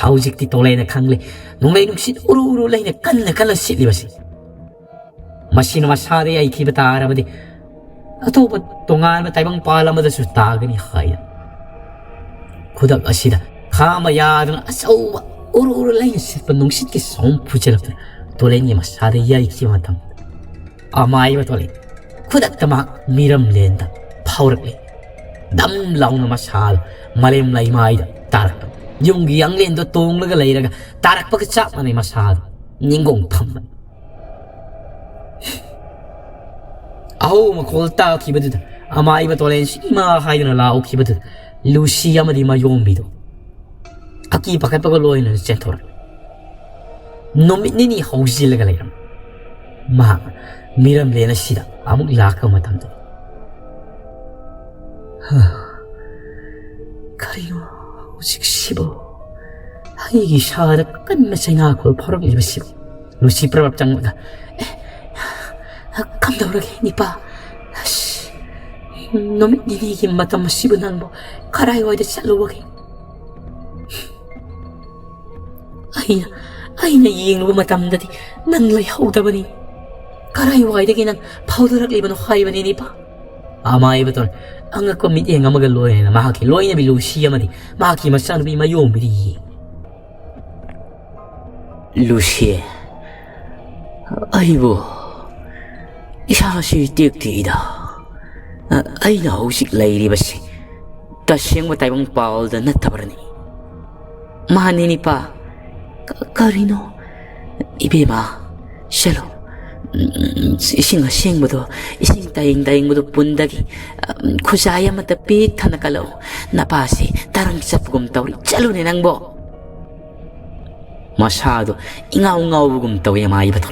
ꯍꯧꯖꯤꯛꯇꯤ ꯇꯣꯂꯦꯟꯅ ꯈꯪꯂꯦ, ꯅꯣꯡꯂꯩ ꯅꯨꯡꯁꯤꯠ ꯎꯔꯨ ꯎꯔꯨ ꯂꯩꯅ ꯀꯟꯅ ꯀꯟꯅ ꯁꯤꯠꯂꯤꯕꯁꯤ ꯃꯁꯤꯅ ꯃꯁꯥꯗ ꯌꯩꯈꯤꯕ ꯇꯥꯔꯕꯗꯤ ꯑꯇꯣꯞꯄ ꯇꯣꯉꯥꯟꯕ ꯇꯥꯏꯕꯪ ꯄꯥꯜ ꯑꯃꯗꯁꯨ ꯇꯥꯒꯅꯤ ꯍꯥꯏꯅ꯫ ꯈꯨꯗꯛ ꯑꯁꯤꯗ ꯈꯥꯝꯕ ꯌꯥꯗꯨꯅ ꯑꯆꯧꯕ ꯎꯔꯨ ꯎꯔꯨ ꯂꯩꯅ ꯁꯤꯠꯄ ꯅꯨꯡꯁꯤꯠꯀꯤ ꯁꯣꯝ ꯐꯨꯖꯤꯜꯂꯛꯇꯨꯅ ꯇꯣꯂꯦꯟꯒꯤ ꯃꯁꯥꯗ ꯌꯩꯈꯤꯕ ꯃꯇꯝꯗ ꯑꯃꯥꯏꯕ ꯇꯣꯂꯦꯟ ꯈꯨꯗꯛꯇ ꯃꯍꯥꯛ ꯃꯤꯔꯝꯂꯦꯟꯗ ꯐꯥꯎꯔꯛꯂꯦ꯫ ꯗꯝ ꯂꯥꯎꯅ ꯃꯁꯥꯗꯣ ꯃꯥꯂꯦꯝ ꯂꯩꯃꯥꯏꯗ ꯇꯥꯔꯛꯄ, ꯌꯨꯝꯒꯤ ꯌꯥꯡꯂꯦꯟꯗꯣ ꯇꯣꯡꯂꯒ ꯂꯩꯔꯒ ꯇꯥꯔꯛꯄꯒ ꯆꯞ ꯃꯥꯟꯅꯩ꯫ ꯃꯁꯥꯗꯣ ꯅꯤꯡꯒꯣꯡ ꯐꯝꯕ꯫ ꯑꯍꯧꯕ ꯃꯈꯣꯜ ꯇꯥꯈꯤꯕꯗꯨꯗ ꯑꯃꯥꯏꯕ ꯇꯣꯂꯦꯟꯁꯤ ꯏꯃꯥ ꯍꯥꯏꯗꯨꯅ ꯂꯥꯎꯈꯤꯕꯗꯨꯗ ꯂꯨꯁꯤ ꯑꯃꯗꯤ ꯃꯌꯣꯝꯕꯤꯗꯣ ꯑꯀꯤ ꯄꯥꯈꯠꯄꯒ ꯂꯣꯏꯅꯅ ꯆꯦꯟꯊꯣꯔꯛꯏ꯫ ꯅꯨꯃꯤꯠ ꯅꯤꯅꯤ ꯍꯧꯖꯤꯜꯂꯒ ꯂꯩꯔꯝꯃꯤ꯫ ꯃꯍꯥꯛ ꯃꯤꯔꯝꯂꯦꯟ ꯑꯁꯤꯗ ꯑꯃꯨꯛ ꯂꯥꯛꯄ ꯃꯇꯝꯗ, "ꯍꯥ, ꯀꯔꯤꯅꯣ ꯍꯧꯖꯤꯛꯁꯤꯕꯨ? ꯑꯩꯒꯤ ꯏꯁꯥꯗ ꯀꯟꯅ ꯆꯩꯅꯥꯈꯣꯜ ꯐꯥꯎꯔꯛꯂꯤꯕꯁꯤꯕꯨ?" ꯂꯨꯁꯤ ꯄ꯭ꯔꯞ ꯆꯪꯂꯒ, "ꯑꯦ, ꯀꯝꯗꯧꯔꯒꯦ ꯅꯤꯄꯥ? ꯑꯁ, ꯅꯨꯃꯤꯠ ꯅꯤꯅꯤꯒꯤ ꯃꯇꯝ ꯑꯁꯤꯕꯨ ꯅꯪꯕꯨ ꯀꯔꯥꯏꯋꯥꯏꯗ ꯆꯠꯂꯨꯕꯒꯦ?" "ꯑꯩꯅ, ꯑꯩꯅ ꯌꯦꯡꯂꯨꯕ ꯃꯇꯝꯗꯗꯤ ꯅꯪ ꯂꯩꯍꯧꯗꯕꯅꯤ꯫ ꯀꯔꯥꯏꯋꯥꯏꯗꯒꯤ ꯅꯪ ꯐꯥꯎꯗꯔꯛꯂꯤꯕꯅꯣ ꯍꯥꯏꯕꯅꯤ ꯅꯤꯄꯥ?" ꯑꯃꯥꯏꯕꯗꯨꯅ ꯑꯉꯛꯄ ꯃꯤꯠꯌꯦꯡ ꯑꯃꯒ ꯂꯣꯏꯅꯅ ꯃꯍꯥꯛꯀꯤ ꯂꯣꯏꯅꯕꯤ ꯂꯨꯁꯤ ꯑꯃꯗꯤ ꯃꯍꯥꯛꯀꯤ ꯃꯆꯥꯅꯨꯄꯤ ꯃꯌꯣꯝꯕꯤꯗ ꯌꯦꯡꯉꯤ꯫ "ꯂꯨꯁꯤ, ꯑꯩꯕꯨ ꯏꯁꯥꯁꯤ ꯇꯦꯛ ꯇꯦꯛꯏꯗ꯫ ꯑꯩꯅ ꯍꯧꯖꯤꯛ ꯂꯩꯔꯤꯕꯁꯤ ꯇꯁꯦꯡꯕ ꯇꯥꯏꯕꯪ ꯄꯥꯜꯗ ꯅꯠꯇꯕ꯭ꯔꯅꯤ?" "ꯃꯥꯅꯤ ꯅꯤꯄꯥ꯫ ꯀ-, ꯀꯔꯤꯅꯣ?" "ꯏꯕꯦꯝꯃ, ꯆꯠꯂꯣ, ꯎꯝ, ꯏꯁꯤꯡ ꯑꯁꯦꯡꯕꯗꯣ, ꯏꯁꯤꯡ ꯇꯥꯌꯦꯡ ꯇꯥꯌꯦꯡꯕꯗꯣ ꯄꯨꯟꯗꯒꯤ, ꯎꯝ, ꯈꯨꯖꯥꯏ ꯑꯃꯠꯇ ꯄꯤꯛ ꯊꯟꯅ ꯀꯜꯂꯛꯎ꯫ ꯅꯄꯥꯁꯤ ꯇꯔꯪ ꯆꯠꯄꯒꯨꯝ ꯇꯧꯔꯤ꯫ ꯆꯠꯂꯨꯅꯦ ꯅꯪꯕꯣ꯫ ꯃꯁꯥꯗꯣ ꯏꯉꯥꯎ ꯉꯥꯎꯕꯒꯨꯝ ꯇꯧꯏ ꯑꯃꯥꯏꯕꯗꯣ꯫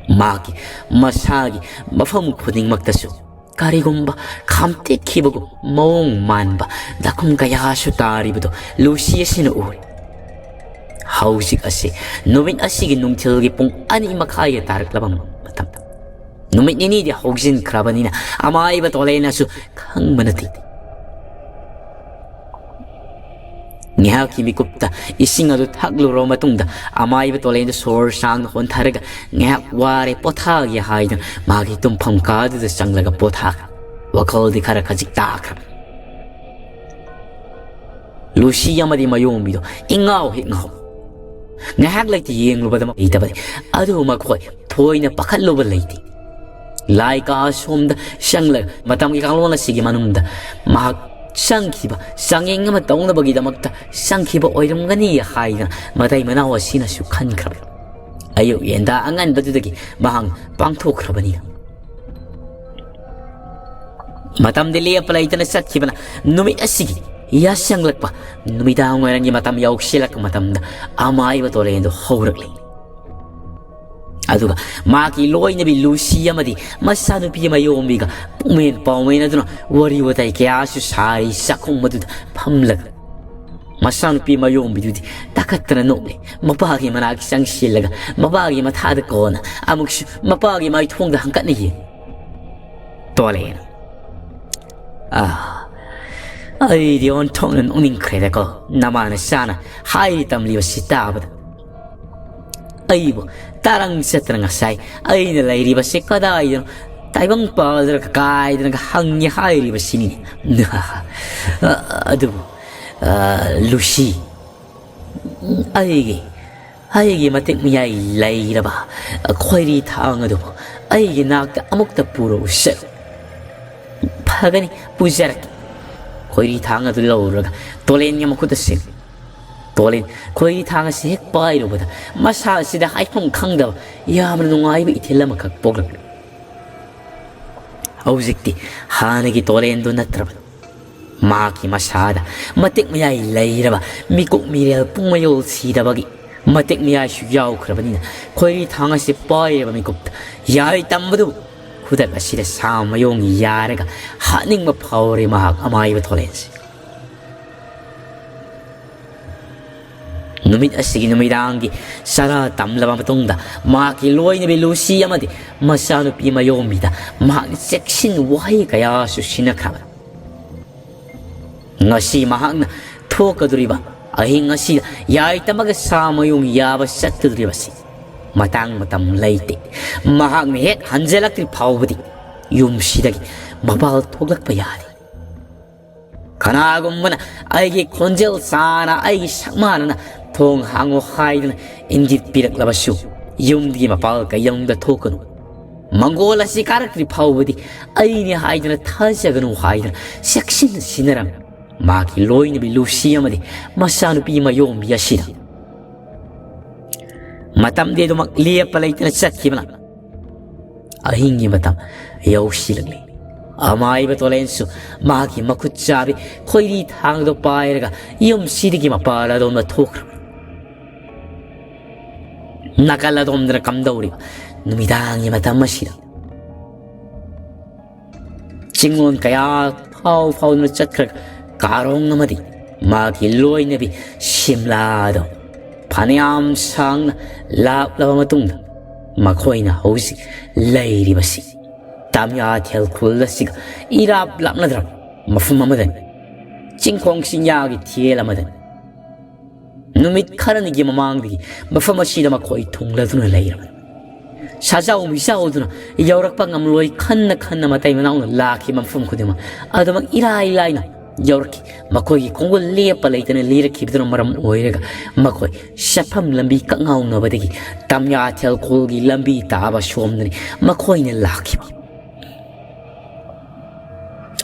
ꯃꯥꯒꯤ, ꯃꯁꯥꯒꯤ ꯃꯐꯝ ꯈꯨꯗꯤꯡꯃꯛꯇꯁꯨ ꯀꯔꯤꯒꯨꯝꯕ ꯈꯥꯝꯇꯦꯛꯈꯤꯕꯒꯨꯝ ꯃꯑꯣꯡ ꯃꯥꯟꯕ ꯗꯥꯈꯨꯝ ꯀꯌꯥꯁꯨ ꯇꯥꯔꯤꯕꯗꯨ ꯂꯨꯁꯤ ꯑꯁꯤꯅ ꯎꯔꯦ꯫ ꯍꯧꯖꯤꯛ ꯑꯁꯤ ꯅꯨꯃꯤꯠ ꯑꯁꯤꯒꯤ ꯅꯨꯡꯊꯤꯜꯒꯤ ꯄꯨꯡ ꯑꯅꯤ ꯃꯈꯥꯏꯒ ꯇꯥꯔꯛꯂꯕ ꯃꯇꯝ꯫ ꯅꯨꯃꯤꯠ ꯅꯤꯅꯤꯗꯤ ꯍꯧꯖꯤꯟꯈ꯭ꯔꯕꯅꯤꯅ ꯑꯃꯥꯏꯕ ꯇꯣꯂꯦꯅꯁꯨ ꯈꯪꯕ ꯅꯠꯇꯦ꯫ ꯉꯥꯏꯍꯥꯛꯀꯤ ꯃꯤꯀꯨꯞꯇ ꯏꯁꯤꯡ ꯑꯗꯨ ꯊꯛꯂꯨꯔꯕ ꯃꯇꯨꯡꯗ ꯑꯃꯥꯏꯕ ꯇꯣꯂꯦꯟꯗꯨ ꯁꯣꯔ ꯁꯥꯡꯅ ꯍꯣꯟꯊꯔꯒ ꯉꯥꯏꯍꯥꯛ ꯋꯥꯔꯦ, ꯄꯣꯊꯥꯒꯦ ꯍꯥꯏꯗꯨꯅ ꯃꯥꯒꯤ ꯇꯨꯝꯐꯝ ꯀꯥꯗꯨꯗ ꯆꯪꯂꯒ ꯄꯣꯊꯥꯈ꯭ꯔꯦ꯫ ꯋꯥꯈꯜꯗꯤ ꯈꯔ ꯈꯖꯤꯛ ꯇꯥꯈ꯭ꯔꯕ꯫ ꯂꯨꯁꯤ ꯑꯃꯗꯤ ꯃꯌꯣꯝꯕꯤꯗꯣ ꯏꯉꯥꯎ ꯍꯦꯛ ꯉꯥꯎ꯫ ꯉꯥꯏꯍꯥꯛ ꯂꯩꯇ ꯌꯦꯡꯂꯨꯕꯗ ꯂꯩꯇꯕꯅꯤ꯫ ꯑꯗꯨꯕꯨ ꯃꯈꯣꯏ ꯊꯣꯏꯅ ꯄꯥꯈꯠꯂꯨꯕ ꯂꯩꯇꯦ꯫ ꯂꯥꯏ ꯀꯥ ꯑꯁꯣꯝꯗ ꯆꯪꯂꯒ ꯃꯇꯝꯒꯤ ꯀꯥꯡꯂꯣꯟ ꯑꯁꯤꯒꯤ ꯃꯅꯨꯡꯗ ꯃꯍꯥꯛ ꯆꯪꯈꯤꯕ, ꯆꯥꯡꯌꯦꯡ ꯑꯃ ꯇꯧꯅꯕꯒꯤꯗꯃꯛꯇ ꯆꯪꯈꯤꯕ ꯑꯣꯏꯔꯝꯒꯅꯤ ꯍꯥꯏꯗꯅ ꯃꯇꯩ ꯃꯅꯥꯎ ꯑꯁꯤꯅꯁꯨ ꯈꯟꯈ꯭ꯔꯕ꯫ ꯑꯌꯨꯛ ꯌꯦꯟꯗꯥ ꯑꯉꯟꯕꯗꯨꯗꯒꯤ ꯃꯍꯥꯛ ꯄꯥꯡꯊꯣꯛꯈ꯭ꯔꯕꯅꯤꯅ꯫ ꯃꯇꯝꯗꯤ ꯂꯦꯞꯄ ꯂꯩꯇꯅ ꯆꯠꯈꯤꯕꯅ ꯅꯨꯃꯤꯠ ꯑꯁꯤꯒꯤ ꯌꯥꯁꯪꯂꯛꯄ, ꯅꯨꯃꯤꯗꯥꯡ ꯋꯥꯏꯔꯝꯒꯤ ꯃꯇꯝ ꯌꯧꯁꯤꯜꯂꯛꯄ ꯃꯇꯝꯗ ꯑꯃꯥꯏꯕ ꯇꯣꯔꯦꯟꯗꯨ ꯍꯧꯔꯛꯂꯤ꯫ ꯑꯗꯨꯒ ꯃꯥꯒꯤ ꯂꯣꯏꯅꯕꯤ ꯂꯨꯁꯤ ꯑꯃꯗꯤ ꯃꯆꯥꯅꯨꯄꯤ ꯃꯌꯣꯝꯕꯤꯒ ꯄꯨꯡꯃꯦꯟ ꯄꯥꯎꯃꯦꯟ ꯑꯗꯨꯅ ꯋꯥꯔꯤ ꯋꯥꯇꯥꯏ ꯀꯌꯥꯁꯨ ꯁꯥꯔꯤ ꯆꯥꯛꯈꯨꯝ ꯑꯗꯨꯗ ꯐꯝꯂꯒ꯫ ꯃꯆꯥꯅꯨꯄꯤ ꯃꯌꯣꯝꯕꯤꯗꯨꯗꯤ ꯇꯥꯈꯠꯇꯅ ꯅꯣꯛꯂꯦ꯫ ꯃꯄꯥꯒꯤ ꯃꯅꯥꯛ ꯆꯪꯁꯤꯜꯂꯒ ꯃꯄꯥꯒꯤ ꯃꯊꯥꯗ ꯀꯣꯟꯅ ꯑꯃꯨꯛꯁꯨ ꯃꯄꯥꯒꯤ ꯃꯥꯏꯊꯣꯡꯗ ꯍꯪꯀꯠꯅ ꯌꯦꯡ꯫ ꯇꯣꯂꯦꯅ꯫ ꯑꯥ, ꯑꯩꯗꯤ ꯑꯣꯟꯊꯣꯛꯅ ꯅꯣꯛꯅꯤꯡꯈ꯭ꯔꯦꯗꯀꯣ, ꯅꯃꯥꯅ ꯆꯥꯅ ꯍꯥꯏꯔꯤ ꯇꯝꯂꯤꯕꯁꯤ ꯇꯥꯕꯗ꯫ ꯑꯩꯕꯨ ꯇꯥꯔꯪ ꯆꯠꯇꯅ ꯉꯁꯥꯏ ꯑꯩꯅ ꯂꯩꯔꯤꯕꯁꯤ ꯀꯗꯥꯏꯗꯅꯣ ꯇꯥꯏꯕꯪ ꯄꯥꯜꯗꯅ ꯀꯥꯏꯗꯅꯒ ꯍꯪꯉꯤ ꯍꯥꯏꯔꯤꯕꯁꯤꯅꯤ꯫ ꯑꯗꯨꯕꯨ, ꯑ, ꯂꯨꯁꯤ, ꯑꯩꯒꯤ, ꯑꯩꯒꯤ ꯃꯇꯤꯛ ꯃꯌꯥꯏ ꯂꯩꯔꯕ ꯈꯣꯏꯔꯤ ꯊꯥꯡ ꯑꯗꯨꯕꯨ ꯑꯩꯒꯤ ꯅꯥꯛꯇ ꯑꯃꯨꯛꯇ ꯄꯨꯔꯛꯎꯁꯦ꯫ ꯐꯒꯅꯤ, ꯄꯨꯖꯔꯛꯀꯦ꯫ ꯈꯣꯏꯔꯤ ꯊꯥꯡ ꯑꯗꯨ ꯂꯧꯔꯒ ꯇꯣꯂꯦꯟꯒꯤ ꯃꯈꯨꯠꯇ ꯁꯤꯟ꯫ ꯇꯣꯂꯦꯟ ꯈꯣꯏꯔꯤ ꯊꯥꯡ ꯑꯁꯤ ꯍꯦꯛ ꯄꯥꯏꯔꯨꯕꯗ ꯃꯁꯥ ꯑꯁꯤꯗ ꯍꯥꯏꯐꯝ ꯈꯪꯗꯕ ꯌꯥꯝꯅ ꯅꯨꯡꯉꯥꯏꯕ ꯏꯊꯤꯜ ꯑꯃꯈꯛ ꯄꯣꯛꯂꯛꯂꯤ꯫ ꯍꯧꯖꯤꯛꯇꯤ ꯍꯥꯟꯅꯒꯤ ꯇꯣꯂꯦꯟꯗꯨ ꯅꯠꯇ꯭ꯔꯕꯅꯤ꯫ ꯃꯍꯥꯛꯀꯤ ꯃꯁꯥꯗ ꯃꯇꯤꯛ ꯃꯌꯥꯏ ꯂꯩꯔꯕ ꯃꯤꯀꯨꯞ ꯃꯤꯔꯦꯜ ꯄꯨꯡꯃꯌꯣꯜ ꯁꯤꯗꯕꯒꯤ ꯃꯇꯤꯛ ꯃꯌꯥꯏꯁꯨ ꯌꯥꯎꯈ꯭ꯔꯕꯅꯤꯅ, ꯈꯣꯏꯔꯤ ꯊꯥꯡ ꯑꯁꯤ ꯄꯥꯏꯔꯕ ꯃꯤꯀꯨꯞꯇ ꯌꯥꯔꯣꯏ ꯇꯝꯕꯗꯨ ꯈꯨꯗꯛ ꯑꯁꯤꯗ ꯁꯥ ꯃꯌꯣꯡ ꯌꯥꯔꯒ ꯍꯥꯠꯅꯤꯡꯕ ꯐꯥꯎꯔꯦ ꯃꯍꯥꯛ ꯑꯃꯥꯏꯕ ꯇꯣꯂꯦꯟꯁꯦ꯫ ꯅꯨꯃꯤꯠ ꯑꯁꯤꯒꯤ ꯅꯨꯃꯤꯗꯥꯡꯒꯤ ꯆꯔꯥ ꯇꯝꯂꯕ ꯃꯇꯨꯡꯗ, ꯃꯍꯥꯛꯀꯤ ꯂꯣꯏꯅꯕꯤ ꯂꯨꯁꯤ ꯑꯃꯗꯤ ꯃꯆꯥꯅꯨꯄꯤ ꯃꯌꯣꯝꯕꯤꯗ ꯃꯍꯥꯛꯅ ꯆꯦꯛꯁꯤꯟ ꯋꯥꯍꯩ ꯀꯌꯥꯁꯨ ꯁꯤꯟꯅꯈ꯭ꯔꯕꯅꯤ꯫ ꯉꯁꯤ ꯃꯍꯥꯛꯅ ꯊꯣꯛꯀꯗꯧꯔꯤꯕ ꯑꯍꯤꯡ ꯑꯁꯤꯗ ꯌꯥꯏꯇꯃꯒ ꯁꯥ ꯃꯌꯨꯡ ꯌꯥꯕ ꯆꯠꯀꯗꯧꯔꯤꯕꯁꯤ ꯃꯇꯥꯡ ꯃꯇꯝ ꯂꯩꯇꯦ꯫ ꯃꯍꯥꯛꯅ ꯍꯦꯛ ꯍꯟꯖꯤꯜꯂꯛꯇ꯭ꯔꯤ ꯐꯥꯎꯕꯗꯤ ꯌꯨꯝꯁꯤꯗꯒꯤ ꯃꯄꯥꯜ ꯊꯣꯛꯂꯛꯄ ꯌꯥꯗꯦ꯫ ꯀꯅꯥꯒꯨꯝꯕꯅ ꯑꯩꯒꯤ ꯈꯣꯟꯖꯦꯜ ꯆꯥꯅ, ꯑꯩꯒꯤ ꯁꯛꯃꯥꯟꯅꯅ ꯊꯣꯡ ꯍꯥꯡꯉꯨ ꯍꯥꯏꯗꯨꯅ ꯏꯪꯒꯤꯠ ꯄꯤꯔꯛꯂꯕꯁꯨ, ꯌꯨꯝꯗꯒꯤ ꯃꯄꯥꯜ ꯀꯩꯗꯧꯅꯨꯡꯗ ꯊꯣꯛꯀꯅꯨ꯫ ꯃꯪꯒꯣꯜ ꯑꯁꯤ ꯀꯥꯔꯛꯇ꯭ꯔꯤ ꯐꯥꯎꯕꯗꯤ ꯑꯩꯅꯦ ꯍꯥꯏꯗꯨꯅ ꯊꯥꯖꯒꯅꯨ ꯍꯥꯏꯗꯨꯅ ꯆꯦꯛꯁꯤꯟꯅ ꯁꯤꯟꯅꯔꯝꯃꯤ꯫ ꯃꯍꯥꯛꯀꯤ ꯂꯣꯏꯅꯕꯤ ꯂꯨꯁꯤ ꯑꯃꯗꯤ ꯃꯆꯥꯅꯨꯄꯤ ꯃꯌꯣꯝꯕꯤ ꯑꯁꯤꯗ꯫ ꯃꯇꯝꯗꯤ ꯑꯗꯨꯃꯛ ꯂꯦꯞꯄ ꯂꯩꯇꯅ ꯆꯠꯈꯤꯕꯅ ꯑꯍꯤꯡꯒꯤ ꯃꯇꯝ ꯌꯧꯁꯤꯜꯂꯛꯂꯤ꯫ ꯑꯃꯥꯏꯕ ꯇꯣꯂꯦꯟꯁꯨ ꯃꯍꯥꯛꯀꯤ ꯃꯈꯨꯠ ꯆꯥꯕꯤ ꯈꯣꯏꯔꯤ ꯊꯥꯡꯗꯣ ꯄꯥꯏꯔꯒ ꯌꯨꯝꯁꯤꯗꯒꯤ ꯃꯄꯥꯜ ꯑꯗꯣꯝꯗ ꯊꯣꯛꯈ꯭ꯔꯕꯅꯤ꯫ ꯅꯥꯀꯜ ꯑꯗꯣꯝꯗꯅ ꯀꯝꯗꯧꯔꯤꯕ ꯅꯨꯃꯤꯗꯥꯡꯒꯤ ꯃꯇꯝ ꯑꯁꯤꯗ ꯆꯤꯡꯂꯣꯟ ꯀꯌꯥ ꯐꯥꯎ ꯐꯥꯎꯗꯨꯅ ꯆꯠꯈ꯭ꯔꯒ ꯀꯥꯔꯣꯡ ꯑꯃꯗꯤ ꯃꯥꯒꯤ ꯂꯣꯏꯅꯕꯤ ꯁꯤꯝꯂꯥꯗꯣ ꯐꯅꯌꯥꯝ ꯁꯥꯡꯅ ꯂꯥꯞꯂꯕ ꯃꯇꯨꯡꯗ ꯃꯈꯣꯏꯅ ꯍꯧꯖꯤꯛ ꯂꯩꯔꯤꯕꯁꯤ ꯇꯥꯃꯤꯌꯥꯊꯦꯜ ꯈꯨꯜ ꯑꯁꯤꯒ ꯏꯔꯥꯞ ꯂꯥꯞꯅꯗ꯭ꯔꯕ ꯃꯐꯝ ꯑꯃꯗꯅꯤ꯫ ꯆꯤꯡꯈꯣꯡ ꯆꯤꯡꯌꯥꯒꯤ ꯊꯤꯌꯦꯜ ꯑꯃꯗꯅꯤ꯫ ꯅꯨꯃꯤꯠ ꯈꯔꯅꯤꯒꯤ ꯃꯃꯥꯡꯗꯒꯤ ꯃꯐꯝ ꯑꯁꯤꯗ ꯃꯈꯣꯏ ꯊꯨꯡꯂꯗꯨꯅ ꯂꯩꯔꯕꯅꯤ꯫ ꯁꯥꯖꯥꯎ ꯃꯤꯖꯥꯎꯗꯨꯅ ꯌꯧꯔꯛꯄ ꯉꯝꯂꯣꯏ ꯈꯟꯅ ꯈꯟꯅ ꯃꯇꯩ ꯃꯅꯥꯎꯅ ꯂꯥꯛꯈꯤꯕ ꯃꯐꯝ ꯈꯨꯗꯤꯡꯃꯛ ꯑꯗꯨꯃꯛ ꯏꯔꯥꯏ ꯂꯥꯏꯅ ꯌꯧꯔꯛꯈꯤ꯫ ꯃꯈꯣꯏꯒꯤ ꯈꯣꯡꯒꯨꯜ ꯂꯦꯞꯄ ꯂꯩꯇꯅ ꯂꯤꯔꯛꯈꯤꯕꯗꯨꯅ ꯃꯔꯝ ꯑꯣꯏꯔꯒ ꯃꯈꯣꯏ ꯆꯠꯐꯝ ꯂꯝꯕꯤ ꯀꯛꯉꯥꯎꯅꯕꯗꯒꯤ ꯇꯥꯃꯤꯌꯥꯊꯦꯜ ꯈꯨꯜꯒꯤ ꯂꯝꯕꯤ ꯇꯥꯕ ꯁꯣꯝꯗꯅꯤ ꯃꯈꯣꯏꯅ ꯂꯥꯛꯈꯤꯕ꯫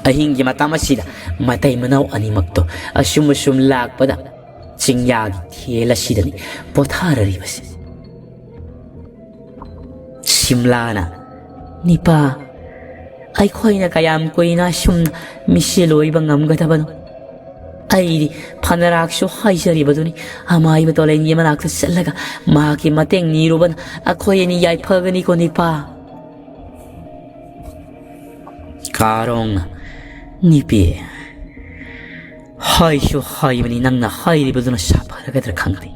ꯑꯍꯤꯡꯒꯤ ꯃꯇꯝ ꯑꯁꯤꯗ ꯃꯇꯩ ꯃꯅꯥꯎ ꯑꯅꯤꯃꯛꯇꯣ ꯑꯁꯨꯝ ꯑꯁꯨꯝ ꯂꯥꯛꯄꯗ ꯆꯤꯡꯌꯥꯒꯤ ꯊꯦꯜ ꯑꯁꯤꯗꯅꯤ ꯄꯣꯊꯥꯔꯔꯤꯕꯁꯦ꯫ ꯁꯤꯝꯂꯥꯅ, "ꯅꯤꯄꯥ, ꯑꯩꯈꯣꯏꯅ ꯀꯌꯥꯝ ꯀꯨꯏꯅ ꯑꯁꯨꯝꯅ ꯃꯤꯁꯦꯜ ꯑꯣꯏꯕ ꯉꯝꯒꯗꯕꯅꯣ? ꯑꯩꯗꯤ ꯐꯅꯔꯥꯛꯁꯨ ꯍꯥꯏꯖꯔꯤꯕꯗꯨꯅꯤ, ꯑꯃꯥꯏꯕ ꯇꯣꯂꯦꯟꯒꯤ ꯃꯅꯥꯛꯇ ꯆꯠꯂꯒ ꯃꯍꯥꯛꯀꯤ ꯃꯇꯦꯡ ꯅꯤꯔꯨꯕꯅ ꯑꯩꯈꯣꯏ ꯑꯅꯤ ꯌꯥꯏꯐꯒꯅꯤꯀꯣ ꯅꯤꯄꯥ?" ꯀꯥꯔꯣꯡꯅ, "ꯅꯤꯄꯤ, ꯍꯥꯏꯁꯨ ꯍꯥꯏꯕꯅꯤ, ꯅꯪꯅ ꯍꯥꯏꯔꯤꯕꯗꯨꯅ ꯁꯥꯐꯔꯒꯗ꯭ꯔꯥ ꯈꯪꯗꯦ꯫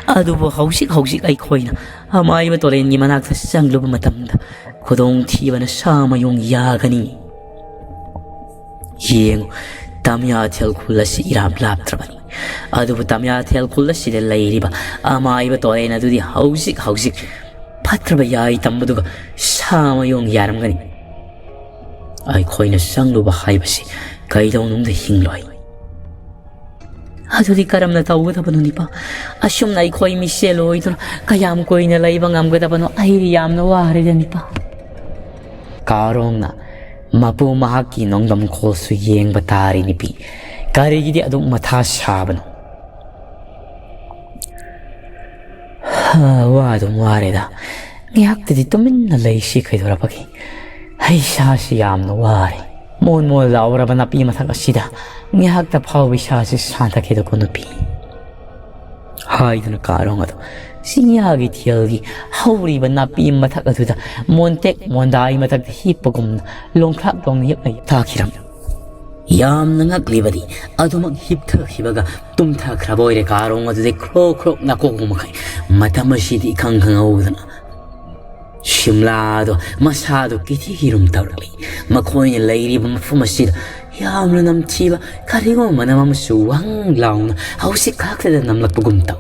ꯑꯗꯨꯕꯨ ꯍꯧꯖꯤꯛ ꯍꯧꯖꯤꯛ ꯑꯩꯈꯣꯏꯅ ꯑꯃꯥꯏꯕ ꯇꯣꯔꯦꯟꯒꯤ ꯃꯅꯥꯛꯇ ꯆꯪꯂꯨꯕ ꯃꯇꯝꯗ ꯈꯨꯗꯣꯡꯊꯤꯕꯅ ꯁꯥ ꯃꯌꯨꯡ ꯌꯥꯒꯅꯤ꯫ ꯌꯦꯡꯉꯨ, ꯇꯝꯌꯥꯊꯦꯜ ꯈꯨꯜ ꯑꯁꯤ ꯏꯔꯥꯞ ꯂꯥꯞꯇ꯭ꯔꯕꯅꯤ꯫ ꯑꯗꯨꯕꯨ ꯇꯝꯌꯥꯊꯦꯜ ꯈꯨꯜ ꯑꯁꯤꯗ ꯂꯩꯔꯤꯕ ꯑꯃꯥꯏꯕ ꯇꯣꯔꯦꯟ ꯑꯗꯨꯗꯤ ꯍꯧꯖꯤꯛ ꯍꯧꯖꯤꯛ ꯐꯠꯇ꯭ꯔꯕ ꯌꯥꯏ ꯇꯝꯕꯗꯨꯒ ꯁꯥ ꯃꯌꯨꯡ ꯌꯥꯔꯝꯒꯅꯤ꯫ ꯑꯩꯈꯣꯏꯅ ꯆꯪꯂꯨꯕ ꯍꯥꯏꯕꯁꯤ ꯀꯩꯗꯧꯅꯨꯡꯗ ꯍꯤꯡꯂꯣꯏ꯫ ꯑꯗꯨꯗꯤ ꯀꯔꯝꯅ ꯇꯧꯒꯗꯕꯅꯣ ꯅꯤꯄꯥ? ꯑꯁꯨꯝꯅ ꯑꯩꯈꯣꯏ ꯃꯤꯁꯦꯜ ꯑꯣꯏꯗꯨꯅ ꯀꯌꯥꯝ ꯀꯨꯏꯅ ꯂꯩꯕ ꯉꯝꯒꯗꯕꯅꯣ? ꯑꯩꯗꯤ ꯌꯥꯝꯅ ꯋꯥꯔꯦꯗ ꯅꯤꯄꯥ꯫" ꯀꯥꯔꯣꯡꯅ, "ꯃꯄꯨ ꯃꯍꯥꯛꯀꯤ ꯅꯣꯡꯗꯝ ꯈꯣꯜꯁꯨ ꯌꯦꯡꯕ ꯇꯥꯔꯦ ꯅꯤꯄꯤ꯫ ꯀꯔꯤꯒꯤꯗꯤ ꯑꯗꯨꯛ ꯃꯊꯥ ꯁꯥꯕꯅꯣ?" "ꯍꯥ, ꯋꯥ ꯑꯗꯨꯝ ꯋꯥꯔꯦꯗ꯫ ꯉꯥꯏꯍꯥꯛꯇꯗꯤ ꯇꯨꯃꯤꯟꯅ ꯂꯩꯁꯤ ꯀꯩꯗꯧꯔꯕꯒꯦ? ꯑꯩ ꯏꯁꯥꯁꯤ ꯌꯥꯝꯅ ꯋꯥꯔꯦ꯫ ꯃꯣꯟ ꯃꯣꯟ ꯂꯥꯎꯔꯕ ꯅꯥꯄꯤ ꯃꯊꯛ ꯑꯁꯤꯗ ꯉꯥꯏꯍꯥꯛꯇ ꯐꯥꯎꯕ ꯏꯁꯥꯁꯤ ꯁꯥꯟꯊꯒꯦꯗꯀꯣ ꯅꯨꯄꯤ꯫" ꯍꯥꯏꯗꯨꯅ ꯀꯥꯔꯣꯡ ꯑꯗꯨ ꯆꯤꯡꯌꯥꯒꯤ ꯊꯦꯜꯒꯤ ꯍꯧꯔꯤꯕ ꯅꯥꯄꯤ ꯃꯊꯛ ꯑꯗꯨꯗ ꯃꯣꯟꯇꯦꯛ ꯃꯣꯟꯗꯥꯒꯤ ꯃꯊꯛꯇ ꯍꯤꯞꯄꯒꯨꯝꯅ ꯂꯣꯡꯈ꯭ꯔꯥꯛ ꯂꯣꯡꯅ ꯍꯤꯞꯅ ꯇꯥꯈꯤꯔꯝꯃꯤ꯫ ꯌꯥꯝꯅ ꯉꯛꯂꯤꯕꯗꯤ ꯑꯗꯨꯃꯛ ꯍꯤꯞꯊꯈꯤꯕꯒ ꯇꯨꯝꯊꯈ꯭ꯔꯕ ꯑꯣꯏꯔꯦ ꯀꯥꯔꯣꯡ ꯑꯗꯨꯗꯤ ꯈ꯭ꯔꯣꯛ ꯈ꯭ꯔꯣꯛ ꯅꯥꯀꯣꯛ ꯃꯈꯩ꯫ ꯃꯇꯝ ꯑꯁꯤꯗꯤ ꯏꯈꯪ ꯈꯪꯍꯧꯗꯅ ꯁꯤꯝꯂꯥꯗꯣ ꯃꯁꯥꯗꯣ ꯀꯤꯊꯤ ꯀꯤꯔꯨꯝ ꯇꯧꯔꯛꯂꯤ꯫ ꯃꯈꯣꯏꯅ ꯂꯩꯔꯤꯕ ꯃꯐꯝ ꯑꯁꯤꯗ ꯌꯥꯝꯅ ꯅꯝꯊꯤꯕ ꯀꯔꯤꯒꯨꯝꯕ ꯃꯅꯝ ꯑꯃꯁꯨ ꯋꯪ ꯂꯥꯎꯅ ꯍꯧꯖꯤꯛ ꯈꯛꯇꯗ ꯅꯝꯂꯛꯄꯒꯨꯝ ꯇꯧ꯫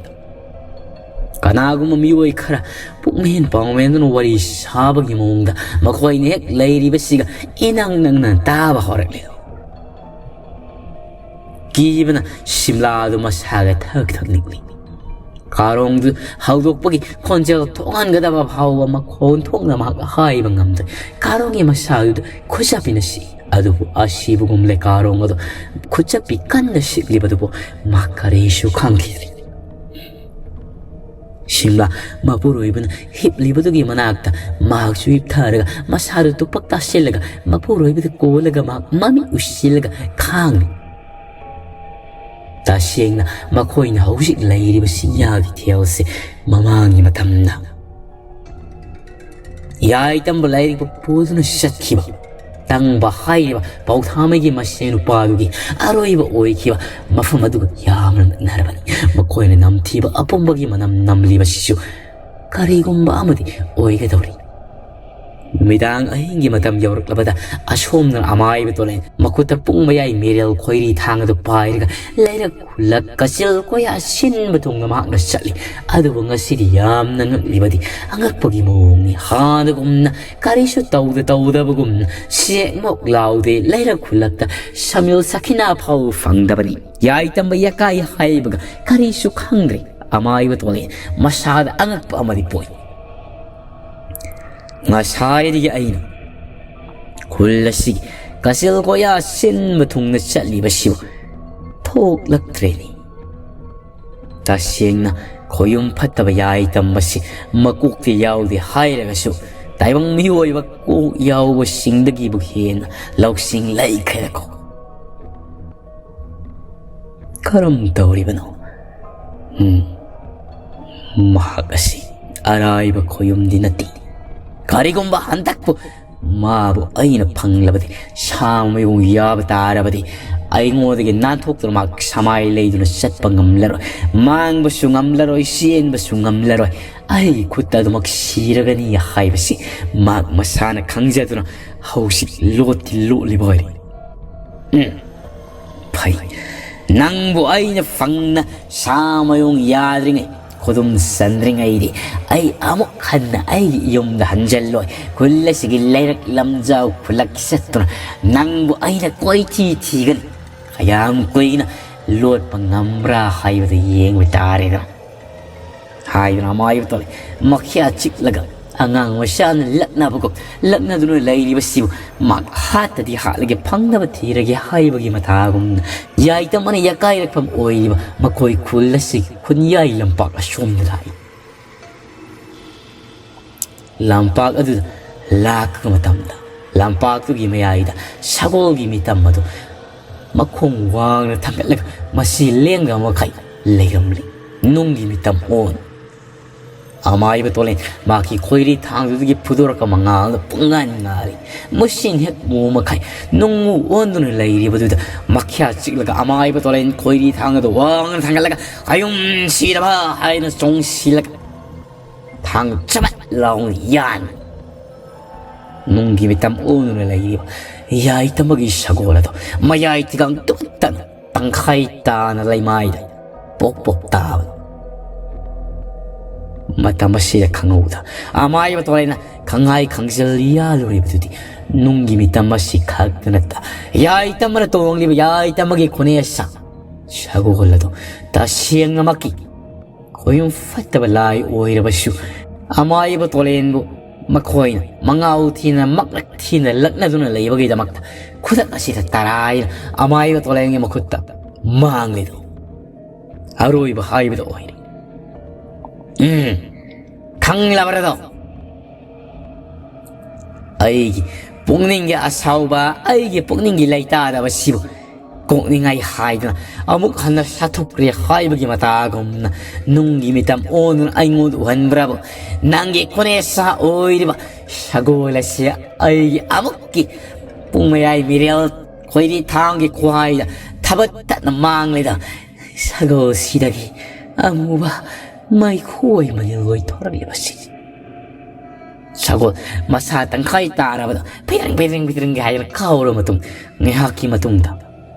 ꯀꯅꯥꯒꯨꯝꯕ ꯃꯤꯑꯣꯏ ꯈꯔ ꯄꯨꯛꯃꯦꯟ ꯄꯥꯎꯃꯦꯟꯗꯨꯅ ꯋꯥꯔꯤ ꯁꯥꯕꯒꯤ ꯃꯑꯣꯡꯗ ꯃꯈꯣꯏꯅ ꯍꯦꯛ ꯂꯩꯔꯤꯕꯁꯤꯒ ꯏꯅꯪ ꯅꯪꯅ ꯇꯥꯕ ꯍꯧꯔꯛꯂꯦ꯫ ꯀꯤꯕꯅ ꯁꯤꯝꯂꯥꯗꯨ ꯃꯁꯥꯒ ꯊꯛ ꯊꯛ ꯅꯤꯛꯂꯤ꯫ ꯀꯥꯔꯣꯡꯗꯨ ꯍꯧꯗꯣꯛꯄꯒꯤ ꯈꯣꯟꯖꯦꯜ ꯊꯣꯛꯍꯟꯒꯗꯕ ꯐꯥꯎꯕ ꯃꯈꯣꯟ ꯊꯣꯛꯅ ꯃꯍꯥꯛ ꯍꯥꯏꯕ ꯉꯝꯗ꯭ꯔꯦ꯫ ꯀꯥꯔꯣꯡꯒꯤ ꯃꯁꯥꯗꯨꯗ ꯈꯨꯠꯁꯥ ꯄꯤꯅꯁꯤ꯫ ꯑꯗꯨꯕꯨ ꯑꯁꯤꯕꯒꯨꯝ ꯂꯩꯀꯥꯔꯣꯡ ꯑꯗꯨ ꯈꯨꯠꯆꯞꯄꯤ ꯀꯟꯅ ꯁꯤꯛꯂꯤꯕꯗꯨꯕꯨ ꯃꯥ ꯀꯔꯤꯁꯨ ꯈꯪꯈꯤꯗ꯭ꯔꯦ꯫ ꯁꯤꯝꯂꯥ ꯃꯄꯨꯔꯣꯏꯕꯅ ꯍꯤꯞꯂꯤꯕꯗꯨꯒꯤ ꯃꯅꯥꯛꯇ ꯃꯍꯥꯛꯁꯨ ꯍꯤꯞꯊꯔꯒ ꯃꯁꯥꯗꯨ ꯇꯨꯄꯛ ꯇꯥꯁꯤꯜꯂꯒ ꯃꯄꯨꯔꯣꯏꯕꯗ ꯀꯣꯜꯂꯒ ꯃꯍꯥꯛ ꯃꯃꯤꯠ ꯎꯏꯁꯤꯜꯂꯒ ꯈꯥꯡꯂꯤ꯫ ꯇꯁꯦꯡꯅ ꯃꯈꯣꯏꯅ ꯍꯧꯖꯤꯛ ꯂꯩꯔꯤꯕ ꯁꯤꯌꯥꯒꯤ ꯊꯦꯜꯁꯦ ꯃꯃꯥꯡꯒꯤ ꯃꯇꯝꯗ ꯌꯥꯏꯇꯝꯕ ꯂꯥꯏꯔꯤꯛꯄꯨ ꯄꯨꯗꯨꯅ ꯆꯠꯈꯤꯕ ꯇꯪꯕ ꯍꯥꯏꯔꯤꯕ ꯄꯥꯎꯊꯥꯃꯩꯒꯤ ꯃꯁꯦꯟ ꯅꯨꯄꯥꯗꯨꯒꯤ ꯑꯔꯣꯏꯕ ꯑꯣꯏꯈꯤꯕ ꯃꯐꯝ ꯑꯗꯨꯒ ꯌꯥꯝꯅ ꯅꯛꯅꯔꯕꯅꯤ꯫ ꯃꯈꯣꯏꯅ ꯅꯝꯊꯤꯕ ꯑꯄꯨꯝꯕꯒꯤ ꯃꯅꯝ ꯅꯝꯂꯤꯕꯁꯤꯁꯨ ꯀꯔꯤꯒꯨꯝꯕ ꯑꯃꯗꯤ ꯑꯣꯏꯒꯗꯧꯔꯤ꯫ ꯅꯨꯃꯤꯗꯥꯡ ꯑꯍꯤꯡꯒꯤ ꯃꯇꯝ ꯌꯧꯔꯛꯂꯕꯗ ꯑꯁꯣꯝꯗꯅ ꯑꯃꯥꯏꯕ ꯇꯣꯂꯦꯟ ꯃꯈꯨꯠꯇ ꯄꯨꯡ ꯃꯌꯥꯏ ꯃꯦꯔꯦꯜ ꯈꯣꯏꯔꯤ ꯊꯥꯡ ꯑꯗꯨ ꯄꯥꯏꯔꯒ ꯂꯩꯔꯛ ꯈꯨꯜꯂꯛ ꯀꯆꯤꯜ ꯀꯣꯌꯥ ꯁꯤꯟꯕ ꯊꯨꯡꯅ ꯃꯍꯥꯛꯅ ꯆꯠꯂꯤ꯫ ꯑꯗꯨꯕꯨ ꯉꯁꯤꯗꯤ ꯌꯥꯝꯅ ꯉꯛꯂꯤꯕꯗꯤ ꯑꯉꯛꯄꯒꯤ ꯃꯑꯣꯡꯅꯤ꯫ ꯍꯥꯟꯅꯒꯨꯝꯅ ꯀꯔꯤꯁꯨ ꯇꯧꯗ ꯇꯧꯗꯕꯒꯨꯝꯅ ꯁꯦꯛꯃꯣꯛ ꯂꯥꯎꯗꯦ꯫ ꯂꯩꯔꯛ ꯈꯨꯜꯂꯛꯇ ꯁꯃꯤꯜ ꯁꯈꯤꯅꯥ ꯐꯥꯎꯕ ꯐꯪꯗꯕꯅꯤ꯫ ꯌꯥꯏꯇꯝꯕ ꯌꯥꯀꯥꯏ ꯍꯥꯏꯕꯒ ꯀꯔꯤꯁꯨ ꯈꯪꯗ꯭ꯔꯦ꯫ ꯑꯃꯥꯏꯕ ꯇꯣꯂꯦ ꯃꯁꯥꯗ ꯑꯉꯛꯄ ꯑꯃꯗꯤ ꯄꯣꯛꯏ꯫ ꯉꯁꯥꯏꯗꯒꯤ ꯑꯩꯅ ꯈꯨꯜ ꯑꯁꯤꯒꯤ ꯀꯆꯤꯜ ꯀꯣꯌꯥ ꯁꯤꯟꯕ ꯊꯨꯡꯅ ꯆꯠꯂꯤꯕꯁꯤꯕꯨ ꯊꯣꯛꯂꯛꯇ꯭ꯔꯦꯅꯦ꯫ ꯇꯁꯦꯡꯅ ꯈꯣꯌꯨꯝ ꯐꯠꯇꯕ ꯌꯥꯏ ꯇꯝꯕꯁꯤ ꯃꯀꯣꯛꯇ ꯌꯥꯎꯗꯦ ꯍꯥꯏꯔꯒꯁꯨ ꯇꯥꯏꯕꯪ ꯃꯤꯑꯣꯏꯕ ꯀꯣꯛ ꯌꯥꯎꯕꯁꯤꯡꯗꯒꯤꯕꯨ ꯍꯦꯟꯅ ꯂꯧꯁꯤꯡ ꯂꯩꯈ꯭ꯔꯦꯀꯣ꯫ ꯀꯔꯝ ꯇꯧꯔꯤꯕꯅꯣ? ꯎꯝ, ꯃꯍꯥꯛ ꯑꯁꯤ ꯑꯔꯥꯏꯕ ꯈꯣꯌꯨꯝꯗꯤ ꯅꯠꯇꯦ꯫ ꯀꯔꯤꯒꯨꯝꯕ ꯍꯟꯗꯛꯄꯨ ꯃꯥꯕꯨ ꯑꯩꯅ ꯐꯪꯂꯕꯗꯤ, ꯁꯥ ꯃꯌꯨꯡ ꯌꯥꯕ ꯇꯥꯔꯕꯗꯤ, ꯑꯩꯉꯣꯟꯗꯒꯤ ꯅꯥꯟꯊꯣꯛꯇꯨꯅ ꯃꯍꯥꯛ ꯁꯃꯥꯏ ꯂꯩꯗꯨꯅ ꯆꯠꯄ ꯉꯝꯂꯔꯣꯏ, ꯃꯥꯡꯕꯁꯨ ꯉꯝꯂꯔꯣꯏ, ꯆꯦꯟꯕꯁꯨ ꯉꯝꯂꯔꯣꯏ꯫ ꯑꯩ ꯈꯨꯠꯇ ꯑꯗꯨꯃꯛ ꯁꯤꯔꯒꯅꯤ ꯍꯥꯏꯕꯁꯤ ꯃꯍꯥꯛ ꯃꯁꯥꯅ ꯈꯪꯖꯗꯨꯅ ꯍꯧꯖꯤꯛ ꯂꯣꯠꯇꯤ ꯂꯣꯠꯂꯤꯕ ꯑꯣꯏꯔꯦ꯫ ꯎꯝ, ꯐꯩ꯫ ꯅꯪꯕꯨ ꯑꯩꯅ ꯐꯪꯅ ꯁꯥ ꯃꯌꯨꯡ ꯌꯥꯗ꯭ꯔꯤꯉꯩ, ꯈꯨꯗꯨꯝ ꯆꯟꯗ꯭ꯔꯤꯉꯩꯗꯤ ꯑꯩ ꯑꯃꯨꯛ ꯍꯟꯅ ꯑꯩꯒꯤ ꯌꯨꯝꯗ ꯍꯟꯖꯜꯂꯣꯏ꯫ ꯈꯨꯜ ꯑꯁꯤꯒꯤ ꯂꯩꯔꯛ ꯂꯝꯖꯥꯎ ꯈꯨꯜꯂꯛ ꯆꯠꯇꯨꯅ ꯅꯪꯕꯨ ꯑꯩꯅ ꯀꯣꯏꯊꯤ ꯊꯤꯒꯅꯤ꯫ ꯀꯌꯥꯝ ꯀꯨꯏꯅ ꯂꯣꯠꯄ ꯉꯝꯕ꯭ꯔꯥ ꯍꯥꯏꯕꯗꯨ ꯌꯦꯡꯕ ꯇꯥꯔꯦꯗꯅ꯫ ꯍꯥꯏꯗꯨꯅ ꯑꯃꯥꯏꯕ ꯇꯣꯂꯦ ꯃꯈ꯭ꯌꯥ ꯆꯤꯛꯂꯒ ꯑꯉꯥꯡ ꯃꯆꯥꯅ ꯂꯛꯅꯕꯒꯨꯝ ꯂꯛꯅꯗꯨꯅ ꯂꯩꯔꯤꯕꯁꯤꯕꯨ ꯃꯍꯥꯛ ꯍꯥꯠꯇꯗꯤ ꯍꯥꯠꯂꯒꯦ, ꯐꯪꯅꯕ ꯊꯤꯔꯒꯦ ꯍꯥꯏꯕꯒꯤ ꯃꯇꯥꯒꯨꯝꯅ ꯌꯥꯏꯇꯝ ꯑꯃꯅ ꯌꯥꯀꯥꯏꯔꯛꯐꯝ ꯑꯣꯏꯔꯤꯕ ꯃꯈꯣꯏ ꯈꯨꯜ ꯑꯁꯤꯒꯤ ꯈꯨꯟꯌꯥꯏ ꯂꯝꯄꯥꯛ ꯑꯁꯣꯝꯗ ꯂꯥꯛꯏ꯫ ꯂꯝꯄꯥꯛ ꯑꯗꯨꯗ ꯂꯥꯛꯄ ꯃꯇꯝꯗ ꯂꯝꯄꯥꯛꯇꯨꯒꯤ ꯃꯌꯥꯏꯗ ꯁꯒꯣꯜꯒꯤ ꯃꯤꯇꯝ ꯑꯗꯨ ꯃꯈꯣꯡ ꯋꯥꯡꯅ ꯊꯥꯡꯒꯠꯂꯒ ꯃꯁꯤ ꯂꯦꯡꯗꯕ ꯃꯈꯩ ꯂꯩꯔꯝꯂꯤ꯫ ꯅꯨꯡꯒꯤ ꯃꯤꯇꯝ ꯑꯣꯟ꯫ ꯑꯃꯥꯏꯕ ꯇꯣꯂꯦꯟ ꯃꯍꯥꯛꯀꯤ ꯈꯣꯏꯔꯤ ꯊꯥꯡꯗꯨꯗꯒꯤ ꯐꯨꯗꯣꯔꯛꯄ ꯃꯉꯥꯜꯗ ꯄꯨꯡꯉꯥꯟ ꯉꯥꯜꯂꯤ꯫ ꯃꯨꯁꯤꯟ ꯍꯦꯛ ꯃꯨ ꯃꯈꯩ ꯅꯨꯡꯃꯨ ꯑꯣꯟꯗꯨꯅ ꯂꯩꯔꯤꯕꯗꯨꯗ ꯃꯈ꯭ꯌꯥ ꯆꯤꯛꯂꯒ ꯑꯃꯥꯏꯕ ꯇꯣꯂꯦꯟ ꯈꯣꯏꯔꯤ ꯊꯥꯡ ꯑꯗꯨ ꯋꯥꯡꯅ ꯊꯥꯡꯒꯠꯂꯒ "ꯑꯌꯨꯝ ꯁꯤꯔꯕ" ꯍꯥꯏꯅ ꯆꯣꯡꯁꯤꯜꯂꯒ ꯊꯥꯡ ꯆꯕꯠ ꯂꯥꯎꯅ ꯌꯥꯟ꯫ ꯅꯨꯡꯒꯤ ꯃꯤꯇꯝ ꯑꯣꯟꯗꯨꯅ ꯂꯩꯔꯤꯕ ꯌꯥꯏꯇꯝꯕꯒꯤ ꯁꯒꯣꯜ ꯑꯗꯨ ꯃꯌꯥꯏ ꯊꯤꯒꯥꯡ ꯇꯨꯠꯇꯅ ꯇꯪꯈꯥꯏ ꯇꯥꯅ ꯂꯩꯃꯥꯏꯗ ꯄꯣꯛ ꯄꯣꯛ ꯇꯥꯕ꯫ ꯃꯇꯝ ꯑꯁꯤꯗ ꯈꯪꯍꯧꯗ ꯑꯃꯥꯏꯕ ꯇꯣꯂꯦꯟꯅ ꯈꯪꯍꯥꯏ ꯈꯪꯖꯤꯜ ꯌꯥꯜꯂꯨꯔꯤꯕꯗꯨꯗꯤ ꯅꯨꯡꯒꯤ ꯃꯤꯇꯝ ꯑꯁꯤ ꯈꯛꯇ ꯅꯠꯇ ꯌꯥꯏꯇꯝꯕꯅ ꯇꯣꯡꯂꯤꯕ ꯌꯥꯏꯇꯝꯕꯒꯤ ꯈꯨꯅꯦꯁꯥ ꯁꯒꯣꯜ ꯑꯗꯨ ꯇꯁꯦꯡꯅꯃꯛꯀꯤ ꯈꯣꯏꯌꯨꯝ ꯐꯠꯇꯕ ꯂꯥꯏ ꯑꯣꯏꯔꯕꯁꯨ ꯑꯃꯥꯏꯕ ꯇꯣꯂꯦꯟꯕꯨ ꯃꯈꯣꯏꯅ ꯃꯉꯥꯎ ꯊꯤꯅ ꯃꯛꯂꯛ ꯊꯤꯅ ꯂꯛꯅꯗꯨꯅ ꯂꯩꯕꯒꯤꯗꯃꯛꯇ ꯈꯨꯗꯛ ꯑꯁꯤꯗ ꯇꯔꯥꯏꯅ ꯑꯃꯥꯏꯕ ꯇꯣꯂꯦꯟꯒꯤ ꯃꯈꯨꯠꯇ ꯃꯥꯡꯂꯤꯗꯨ ꯑꯔꯣꯏꯕ ꯍꯥꯏꯕꯗꯨ ꯑꯣꯏꯔꯦ꯫ ꯎꯝ, ꯈꯪꯂꯕ꯭ꯔꯗꯣ? ꯑꯩꯒꯤ ꯄꯨꯛꯅꯤꯡꯒꯤ ꯑꯁꯥꯎꯕ, ꯑꯩꯒꯤ ꯄꯨꯛꯅꯤꯡꯒꯤ ꯂꯩꯇꯥꯗꯕꯁꯤꯕꯨ ꯀꯣꯛꯅꯤꯡꯉꯥꯏ ꯍꯥꯏꯗꯨꯅ ꯑꯃꯨꯛ ꯍꯟꯅ ꯁꯥꯊꯣꯛꯈ꯭ꯔꯦ ꯍꯥꯏꯕꯒꯤ ꯃꯇꯥꯒꯨꯝꯅ ꯅꯨꯡꯒꯤ ꯃꯤꯇꯝ ꯑꯣꯟꯗꯨꯅ ꯑꯩꯉꯣꯟꯗ ꯎꯍꯟꯕ꯭ꯔꯕ? ꯅꯪꯒꯤ ꯈꯨꯅꯦꯁꯥ ꯑꯣꯏꯔꯤꯕ ꯁꯒꯣꯜ ꯑꯁꯤ ꯑꯩꯒꯤ ꯑꯃꯨꯛꯀꯤ ꯄꯨꯡ ꯃꯌꯥꯏ ꯃꯤꯔꯦꯜ ꯈꯣꯏꯔꯤ ꯊꯥꯡꯒꯤ ꯈ꯭ꯋꯥꯏꯗ ꯊꯕꯠ ꯇꯠꯅ ꯃꯥꯡꯂꯦꯗ꯫ ꯁꯒꯣꯜꯁꯤꯗꯒꯤ ꯑꯃꯨꯕ ꯃꯩꯈꯣꯏ ꯃꯅꯤꯜ ꯑꯣꯏꯊꯣꯔꯛꯂꯤꯕꯁꯤ꯫ ꯁꯒꯣꯜ ꯃꯁꯥ ꯇꯪꯈꯥꯏ ꯇꯥꯔꯕꯗ ꯐꯤꯗ꯭ꯔꯤꯡ ꯐꯤꯗ꯭ꯔꯤꯡ ꯐꯤꯗ꯭ꯔꯤꯡ ꯍꯥꯏꯗꯅ ꯀꯥꯎꯔꯕ ꯃꯇꯨꯡ ꯉꯥꯏꯍꯥꯛꯀꯤ ꯃꯇꯨꯡꯗ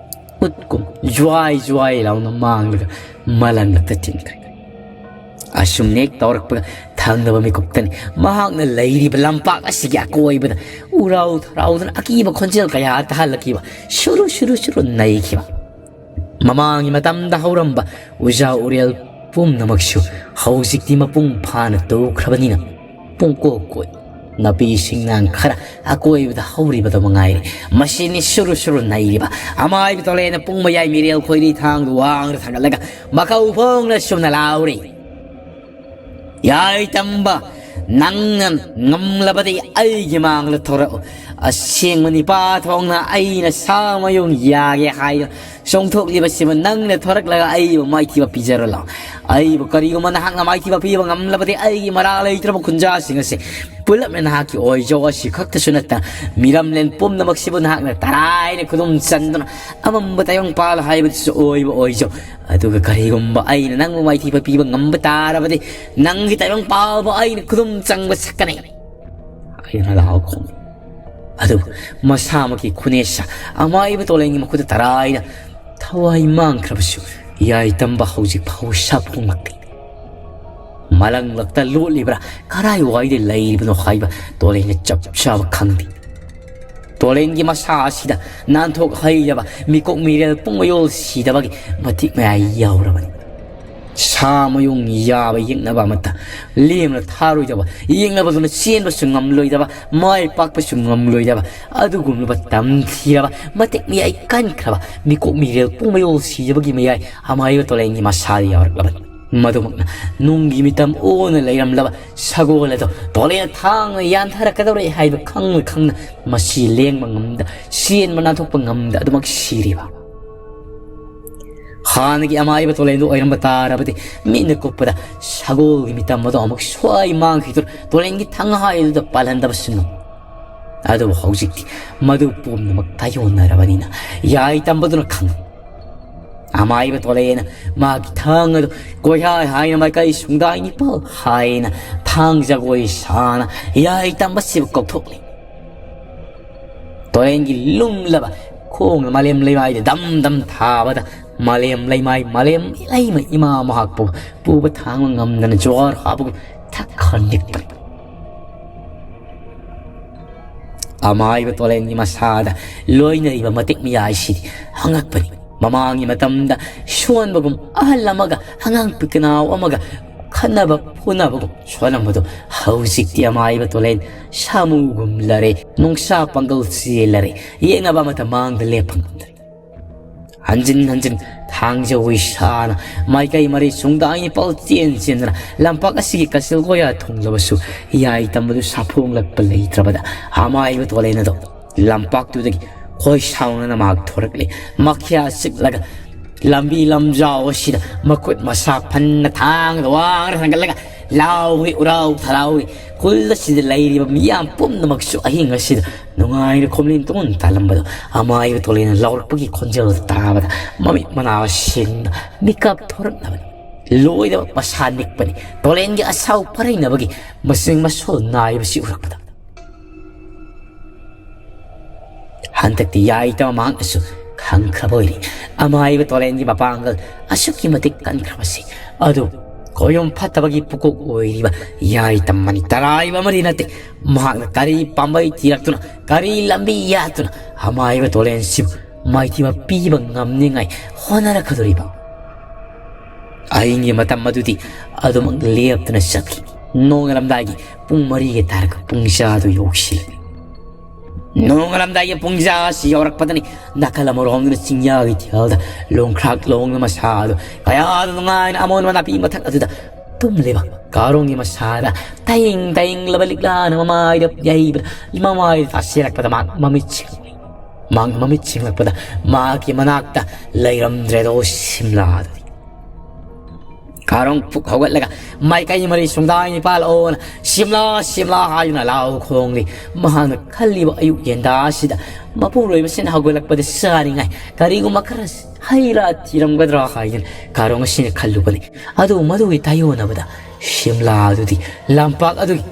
ꯎꯠꯀꯨꯝ ꯖ꯭ꯋꯥꯏ ꯖ꯭ꯋꯥꯏ ꯂꯥꯎꯅ ꯃꯥꯡꯂꯒ ꯃꯂꯪꯂꯛꯇ ꯆꯤꯟꯈ꯭ꯔꯦ꯫ ꯑꯁꯨꯝꯅ ꯍꯦꯛ ꯇꯧꯔꯛꯄꯒ ꯊꯪꯅꯕ ꯃꯤꯀꯨꯞꯇꯅꯤ ꯃꯍꯥꯛꯅ ꯂꯩꯔꯤꯕ ꯂꯝꯄꯥꯛ ꯑꯁꯤꯒꯤ ꯑꯀꯣꯏꯕꯗ ꯎꯔꯥꯎ ꯊꯔꯥꯎꯗꯨꯅ ꯑꯀꯤꯕ ꯈꯣꯟꯖꯦꯜ ꯀꯌꯥ ꯇꯥꯍꯜꯂꯛꯈꯤꯕ, ꯁꯨꯔꯨ ꯁꯨꯔꯨ ꯁꯨꯔꯨ ꯅꯩꯈꯤꯕ꯫ ꯃꯃꯥꯡꯒꯤ ꯃꯇꯝꯗ ꯍꯧꯔꯝꯕ ꯎꯖꯥ ꯎꯔꯦꯜ ꯄꯨꯝꯅꯃꯛꯁꯨ ꯍꯧꯖꯤꯛꯇꯤ ꯃꯄꯨꯡ ꯐꯥꯅ ꯇꯧꯈ꯭ꯔꯕꯅꯤꯅ ꯄꯨꯡꯀꯣꯛ ꯀꯣꯏ꯫ ꯅꯥꯄꯤ ꯁꯤꯡꯅꯥꯡ ꯈꯔ ꯑꯀꯣꯏꯕꯗ ꯍꯧꯔꯤꯕꯗꯨ ꯃꯉꯥꯏꯔꯦ꯫ ꯃꯁꯤꯅꯤ ꯁꯨꯔꯨ ꯁꯨꯔꯨ ꯅꯩꯔꯤꯕ꯫ ꯑꯃꯥꯏꯕ ꯇꯣꯂꯦꯅ ꯄꯨꯡ ꯃꯌꯥꯏ ꯃꯤꯔꯦꯜ ꯈꯣꯏꯔꯤ ꯊꯥꯡꯗꯨ ꯋꯥꯡꯅ ꯊꯥꯡꯒꯠꯂꯒ ꯃꯈꯧ ꯐꯣꯡꯅ ꯁꯨꯝꯅ ꯂꯥꯎꯔꯤ꯫ "ꯌꯥꯏ ꯇꯝꯕ, ꯅꯪꯅ ꯉꯝꯂꯕꯗꯤ ꯑꯩꯒꯤ ꯃꯥꯡꯗ ꯊꯣꯔꯛꯎ꯫ ꯑꯁꯦꯡꯕ ꯅꯤꯄꯥ ꯊꯣꯡꯅ ꯑꯩꯅ ꯁꯥ ꯃꯌꯨꯡ ꯌꯥꯒꯦ ꯍꯥꯏꯗꯨꯅ ꯆꯣꯡꯊꯣꯛꯂꯤꯕꯁꯤꯕꯨ ꯅꯪꯅ ꯊꯣꯔꯛꯂꯒ ꯑꯩꯕꯨ ꯃꯥꯏꯊꯤꯕ ꯄꯤꯖꯔꯣ ꯂꯥꯎ꯫ ꯑꯩꯕꯨ ꯀꯔꯤꯒꯨꯝꯕ ꯅꯍꯥꯛꯅ ꯃꯥꯏꯊꯤꯕ ꯄꯤꯕ ꯉꯝꯂꯕꯗꯤ ꯑꯩꯒꯤ ꯃꯔꯥ ꯂꯩꯇ꯭ꯔꯕ ꯈꯨꯟꯖꯥꯁꯤꯡ ꯑꯁꯤ ꯄꯨꯂꯞꯅ ꯅꯍꯥꯛꯀꯤ ꯑꯣꯏꯖꯧ꯫ ꯑꯁꯤ ꯈꯛꯇꯁꯨ ꯅꯠꯇꯅ ꯃꯤꯔꯝꯂꯦꯟ ꯄꯨꯝꯅꯃꯛꯁꯤꯕꯨ ꯅꯍꯥꯛꯅ ꯇꯔꯥꯏꯅ ꯈꯨꯗꯨꯝ ꯆꯟꯗꯨꯅ ꯑꯃꯝꯕ ꯇꯥꯏꯕꯪ ꯄꯥꯜ ꯍꯥꯏꯕꯗꯨꯁꯨ ꯑꯣꯏꯕ ꯑꯣꯏꯖꯧ꯫ ꯑꯗꯨꯒ ꯀꯔꯤꯒꯨꯝꯕ ꯑꯩꯅ ꯅꯪꯕꯨ ꯃꯥꯏꯊꯤꯕ ꯄꯤꯕ ꯉꯝꯕ ꯇꯥꯔꯕꯗꯤ ꯅꯪꯒꯤ ꯇꯥꯏꯕꯪ ꯄꯥꯜꯕꯨ ꯑꯩꯅ ꯈꯨꯗꯨꯝ ꯆꯪꯕ ꯁꯛꯀꯅꯤ" ꯍꯥꯏꯅ ꯂꯥꯎ ꯈꯣꯡꯏ꯫ ꯑꯗꯨꯕꯨ ꯃꯁꯥꯃꯛꯀꯤ ꯈꯨꯅꯦꯁꯥ ꯑꯃꯥꯏꯕ ꯇꯣꯂꯦꯟꯒꯤ ꯃꯈꯨꯠꯇ ꯇꯔꯥꯏꯅ ꯊꯋꯥꯏ ꯃꯥꯡꯈ꯭ꯔꯕꯁꯨ ꯌꯥꯏꯇꯝꯕ ꯍꯧꯖꯤꯛ ꯐꯥꯎ ꯁꯥꯐꯣꯡꯂꯛꯇꯦ꯫ ꯃꯂꯪꯂꯛꯇ ꯂꯣꯠꯂꯤꯕ꯭ꯔꯥ, ꯀꯔꯥꯏꯋꯥꯏꯗ ꯂꯩꯔꯤꯕꯅꯣ ꯍꯥꯏꯕ ꯇꯣꯂꯦꯟꯅ ꯆꯞ ꯆꯥꯕ ꯈꯪꯗꯦ꯫ ꯇꯣꯂꯦꯟꯒꯤ ꯃꯁꯥ ꯑꯁꯤꯗ ꯅꯥꯟꯊꯣꯛ ꯍꯩꯔꯕ ꯃꯤꯀꯣꯛ ꯃꯤꯔꯦꯜ ꯄꯨꯡ ꯃꯌꯣꯜ ꯁꯤꯗꯕꯒꯤ ꯃꯇꯤꯛ ꯃꯌꯥꯏ ꯌꯥꯎꯔꯕꯅꯤ꯫ ꯁꯥ ꯃꯌꯨꯡ ꯌꯥꯕ ꯌꯦꯛꯅꯕ ꯑꯃꯠꯇ ꯂꯦꯝꯅ ꯊꯥꯔꯣꯏꯗꯕ, ꯌꯦꯛꯅꯕꯗꯨꯅ ꯆꯦꯟꯕꯁꯨ ꯉꯝꯂꯣꯏꯗꯕ, ꯃꯥꯏ ꯄꯥꯛꯄꯁꯨ ꯉꯝꯂꯣꯏꯗꯕ ꯑꯗꯨꯒꯨꯝꯂꯕ ꯇꯝꯊꯤꯔꯕ, ꯃꯇꯤꯛ ꯃꯌꯥꯏ ꯀꯟꯈ꯭ꯔꯕ ꯃꯤꯀꯣꯛ ꯃꯤꯔꯦꯜ ꯄꯨꯡ ꯃꯌꯣꯜ ꯁꯤꯗꯕꯒꯤ ꯃꯌꯥꯏ ꯑꯃꯥꯏꯕ ꯇꯣꯂꯦꯟꯒꯤ ꯃꯁꯥꯗ ꯌꯥꯎꯔꯛꯂꯕꯅꯤ꯫ ꯃꯗꯨꯃꯛꯅ ꯅꯨꯡꯒꯤ ꯃꯤꯇꯝ ꯑꯣꯟꯅ ꯂꯩꯔꯝꯂꯕ ꯁꯒꯣꯜ ꯑꯗꯨ ꯇꯣꯂꯦꯟꯅ ꯊꯥꯡꯅ ꯌꯥꯟꯊꯔꯛꯀꯗꯧꯔꯦ ꯍꯥꯏꯕ ꯈꯪꯅ ꯈꯪꯅ ꯃꯁꯤ ꯂꯦꯡꯕ ꯉꯝꯗ, ꯆꯦꯟꯕ ꯅꯥꯟꯊꯣꯛꯄ ꯉꯝꯗ ꯑꯗꯨꯃꯛ ꯁꯤꯔꯤꯕ꯫ ꯍꯥꯟꯅꯒꯤ ꯑꯃꯥꯏꯕ ꯇꯣꯂꯦꯟꯗꯨ ꯑꯣꯏꯔꯝꯕ ꯇꯥꯔꯕꯗꯤ ꯃꯤꯠꯅ ꯀꯨꯞꯄꯗ ꯁꯒꯣꯜꯒꯤ ꯃꯤꯇꯝ ꯑꯗꯨ ꯑꯃꯨꯛ ꯁ꯭ꯋꯥꯏ ꯃꯥꯡꯈꯤꯗꯨꯅ ꯇꯣꯂꯦꯟꯒꯤ ꯊꯪꯍꯥꯏ ꯑꯗꯨꯗ ꯄꯥꯜꯍꯟꯗꯕꯁꯨ ꯉꯝ꯫ ꯑꯗꯨꯕꯨ ꯍꯧꯖꯤꯛꯇꯤ ꯃꯗꯨ ꯄꯨꯝꯅꯃꯛ ꯇꯥꯏꯌꯣꯟꯅꯔꯕꯅꯤꯅ ꯌꯥꯏ ꯇꯝꯕꯗꯨꯅ ꯈꯪ꯫ ꯑꯃꯥꯏꯕ ꯇꯣꯂꯦꯟꯅ ꯃꯥꯒꯤ ꯊꯥꯡ ꯑꯗꯨ ꯀꯣꯏꯍꯥꯏ ꯍꯥꯏꯅ ꯃꯥꯏꯀꯩ ꯁꯨꯡꯗꯥꯏ ꯅꯤꯄꯥꯜ ꯍꯥꯏꯅ ꯊꯥꯡ ꯖꯒꯣꯏ ꯁꯥꯅ ꯌꯥꯏ ꯇꯝꯕꯁꯤꯕꯨ ꯀꯧꯊꯣꯛꯂꯤ꯫ ꯇꯣꯔꯦꯟꯒꯤ ꯂꯨꯝꯂꯕ ꯈꯣꯡꯅ ꯃꯥꯂꯦꯝ ꯂꯩꯃꯥꯏꯗ ꯗꯝ ꯗꯝ ꯊꯥꯕꯗ ꯃꯥꯂꯦꯝ ꯂꯩꯃꯥꯏ, ꯃꯥꯂꯦꯝ ꯂꯩꯃ ꯏꯃꯥ ꯃꯍꯥꯛꯄꯨ ꯄꯨꯕ ꯊꯥꯡꯕ ꯉꯝꯗꯅ ꯖꯣꯍꯔ ꯍꯥꯞꯄꯒ ꯊꯛꯈ ꯅꯤꯛꯄꯅꯤ꯫ ꯑꯃꯥꯏꯕ ꯇꯣꯔꯦꯟꯒꯤ ꯃꯁꯥꯗ ꯂꯣꯏꯅꯔꯤꯕ ꯃꯇꯤꯛ ꯃꯌꯥꯏꯁꯤꯗꯤ ꯍꯪꯉꯛꯄꯅꯤ꯫ ꯃꯃꯥꯡꯒꯤ ꯃꯇꯝꯗ ꯁꯣꯟꯕꯒꯨꯝ ꯑꯍꯜ ꯑꯃꯒ ꯑꯉꯥꯡ ꯄꯤꯛꯅꯥꯎ ꯑꯃꯒ ꯈꯠꯅꯕ ꯐꯨꯅꯕꯒꯨꯝ ꯁꯣꯜꯂꯝꯕꯗꯨ ꯍꯧꯖꯤꯛꯇꯤ ꯑꯃꯥꯏꯕ ꯇꯣꯂꯦꯟ ꯁꯥꯃꯨꯒꯨꯝꯂꯔꯦ, ꯅꯨꯡꯁꯥ ꯄꯥꯡꯒꯜ ꯆꯦꯜꯂꯔꯦ, ꯌꯦꯡꯅꯕ ꯑꯃꯠꯇ ꯃꯥꯡꯗ ꯂꯦꯞꯄ ꯉꯝꯗ꯭ꯔꯦ꯫ ꯍꯟꯖꯤꯟ ꯍꯟꯖꯤꯟ ꯊꯥꯡꯖ ꯍꯨꯏꯁꯥꯅ ꯃꯥꯏꯀꯩ ꯃꯔꯤ ꯁꯨꯡꯗꯥꯏ ꯅꯤꯄꯥꯜ ꯆꯦꯟ ꯆꯦꯟꯗꯨꯅ ꯂꯝꯄꯥꯛ ꯑꯁꯤꯒꯤ ꯀꯆꯤꯜ ꯀꯣꯌꯥ ꯊꯨꯡꯂꯕꯁꯨ ꯌꯥꯏ ꯇꯝꯕꯗꯨ ꯁꯥꯐꯣꯡꯂꯛꯄ ꯂꯩꯇ꯭ꯔꯕꯗ ꯑꯃꯥꯏꯕ ꯇꯣꯂꯦꯟ ꯑꯗꯣ ꯂꯝꯄꯥꯛꯇꯨꯗꯒꯤ ꯈꯣꯏ ꯁꯥꯎꯅꯅ ꯃꯍꯥꯛ ꯊꯣꯔꯛꯂꯦ꯫ ꯃꯈ꯭ꯌꯥ ꯆꯤꯛꯂꯒ ꯂꯝꯕꯤ ꯂꯝꯖꯥꯎ ꯑꯁꯤꯗ ꯃꯈꯨꯠ ꯃꯁꯥ ꯐꯟꯅ ꯊꯥꯡꯒ ꯋꯥꯡꯅ ꯊꯥꯡꯒꯠꯂꯒ ꯂꯥꯎꯔꯤ ꯎꯔꯥꯎ ꯊꯔꯥꯎꯔꯤ꯫ ꯈꯨꯜ ꯑꯁꯤꯗ ꯂꯩꯔꯤꯕ ꯃꯤꯌꯥꯝ ꯄꯨꯝꯅꯃꯛꯁꯨ ꯑꯍꯤꯡ ꯑꯁꯤꯗ ꯅꯨꯡꯉꯥꯏꯅ ꯈꯣꯝꯂꯦꯟ ꯇꯨꯡ ꯇꯥꯜꯂꯝꯕꯗ ꯑꯃꯥꯏꯕ ꯇꯣꯂꯦꯟꯅ ꯂꯥꯎꯔꯛꯄꯒꯤ ꯈꯣꯟꯖꯦꯜ ꯇꯥꯕꯗ ꯃꯃꯤꯠ ꯃꯅꯥ ꯁꯤꯡꯅ ꯃꯤꯀꯞ ꯊꯣꯔꯛꯅꯕꯅꯤ꯫ ꯂꯣꯏꯅꯃꯛ ꯃꯁꯥ ꯅꯤꯛꯄꯅꯤ꯫ ꯇꯣꯂꯦꯟꯒꯤ ꯑꯁꯥꯎ ꯄꯔꯩꯅꯕꯒꯤ ꯃꯁꯤꯡ ꯃꯁꯣꯜ ꯅꯥꯏꯕꯁꯤ ꯎꯔꯛꯄꯗ꯫ ꯍꯟꯗꯛꯇꯤ ꯌꯥꯏꯇ ꯃꯃꯥꯡꯗꯁꯨ ꯈꯪꯈ꯭ꯔꯕ ꯑꯣꯏꯔꯤ꯫ ꯑꯃꯥꯏꯕ ꯇꯣꯂꯦꯟꯒꯤ ꯃꯄꯥꯡꯒꯜ ꯑꯁꯨꯛꯀꯤ ꯃꯇꯤꯛ ꯀꯟꯈ꯭ꯔꯕꯁꯤ꯫ ꯑꯗꯨ ꯈꯣꯌꯨꯝ ꯐꯠꯇꯕꯒꯤ ꯄꯨꯀꯣꯛ ꯑꯣꯏꯔꯤꯕ ꯌꯥꯏꯇꯝ ꯃꯅꯤ ꯇꯔꯥꯏꯕ ꯑꯃꯗꯤ ꯅꯠꯇꯦ꯫ ꯃꯍꯥꯛꯅ ꯀꯔꯤ ꯄꯥꯝꯕꯩ ꯊꯤꯔꯛꯇꯨꯅ, ꯀꯔꯤ ꯂꯝꯕꯤ ꯌꯥꯠꯇꯨꯅ ꯑꯃꯥꯏꯕ ꯇꯣꯂꯦꯟꯁꯤꯕꯨ ꯃꯥꯏꯊꯤꯕ ꯄꯤꯕ ꯉꯝꯅꯤꯡꯉꯥꯏ ꯍꯣꯠꯅꯔꯛꯀꯗꯧꯔꯤꯕ? ꯑꯍꯤꯡꯒꯤ ꯃꯇꯝ ꯑꯗꯨꯗꯤ ꯑꯗꯨꯃꯛ ꯂꯦꯞꯇꯅ ꯆꯠꯈꯤ꯫ ꯅꯣꯡꯉꯥꯜꯂꯝꯗꯥꯏꯒꯤ ꯄꯨꯡ ꯃꯔꯤꯒ ꯇꯥꯔꯒ ꯄꯨꯡ ꯆꯥꯗꯨ ꯌꯧꯁꯤꯜꯂꯛꯏ꯫ ꯅꯣꯡꯉꯥꯜꯂꯝꯗꯥꯏꯒꯤ ꯄꯨꯡ ꯆꯥ ꯑꯁꯤ ꯌꯧꯔꯛꯄꯗꯅꯤ ꯅꯥꯀꯜ ꯑꯃꯔꯣꯝꯗꯅ ꯆꯤꯡꯌꯥꯒꯤ ꯊꯦꯜꯗ ꯂꯣꯡꯈ꯭ꯔꯥꯛ ꯂꯣꯡꯅ ꯃꯁꯥꯗꯨ ꯀꯌꯥꯗ ꯅꯨꯡꯉꯥꯏꯅ ꯑꯃꯣꯟꯕ ꯅꯥꯄꯤ ꯃꯊꯛ ꯑꯗꯨꯗ ꯇꯨꯝꯂꯤꯕ ꯀꯥꯔꯣꯡꯒꯤ ꯃꯁꯥꯗ ꯇꯌꯤꯡ ꯇꯌꯤꯡꯂꯕ ꯂꯤꯛꯂꯥꯅ ꯃꯃꯥꯏꯗ ꯌꯩꯕꯗ, ꯃꯃꯥꯏꯗ ꯇꯥꯁꯤꯜꯂꯛꯄꯗ ꯃꯍꯥꯛ ꯃꯃꯤꯠ ꯁꯤꯡꯂꯛꯏ꯫ ꯃꯍꯥꯛ ꯃꯃꯤꯠ ꯁꯤꯡꯂꯛꯄꯗ ꯃꯍꯥꯛꯀꯤ ꯃꯅꯥꯛꯇ ꯂꯩꯔꯝꯗ꯭ꯔꯦꯗꯣ ꯁꯤꯝꯂꯥꯗꯨꯗꯤ꯫ ꯀꯥꯔꯣꯡ ꯄꯨꯛ ꯍꯧꯒꯠꯂꯒ ꯃꯥꯏꯀꯩ ꯃꯔꯤ ꯁꯨꯡꯗꯥꯏ ꯅꯤꯄꯥꯜ ꯑꯣꯅ "ꯁꯤꯝꯂꯥ, ꯁꯤꯝꯂꯥ" ꯍꯥꯏꯗꯨꯅ ꯂꯥꯎ ꯈꯣꯡꯂꯤ꯫ ꯃꯍꯥꯛꯅ ꯈꯜꯂꯤꯕ ꯑꯌꯨꯛ ꯌꯦꯟꯗꯥ ꯑꯁꯤꯗ ꯃꯄꯨꯔꯣꯏꯕꯁꯤꯅ ꯍꯧꯒꯠꯂꯛꯄꯗ ꯆꯥꯅꯤꯡꯉꯥꯏ ꯀꯔꯤꯒꯨꯝꯕ ꯈꯔ ꯍꯩ ꯔꯥ ꯊꯤꯔꯝꯒꯗ꯭ꯔꯥ ꯍꯥꯏꯗꯨꯅ ꯀꯥꯔꯣꯡ ꯑꯁꯤꯅ ꯈꯜꯂꯨꯕꯅꯤ꯫ ꯑꯗꯨꯕꯨ ꯃꯗꯨꯒꯤ ꯇꯥꯏꯌꯣꯟꯅꯕꯗ ꯁꯤꯝꯂꯥ ꯑꯗꯨꯗꯤ ꯂꯝꯄꯥꯛ ꯑꯗꯨꯒꯤ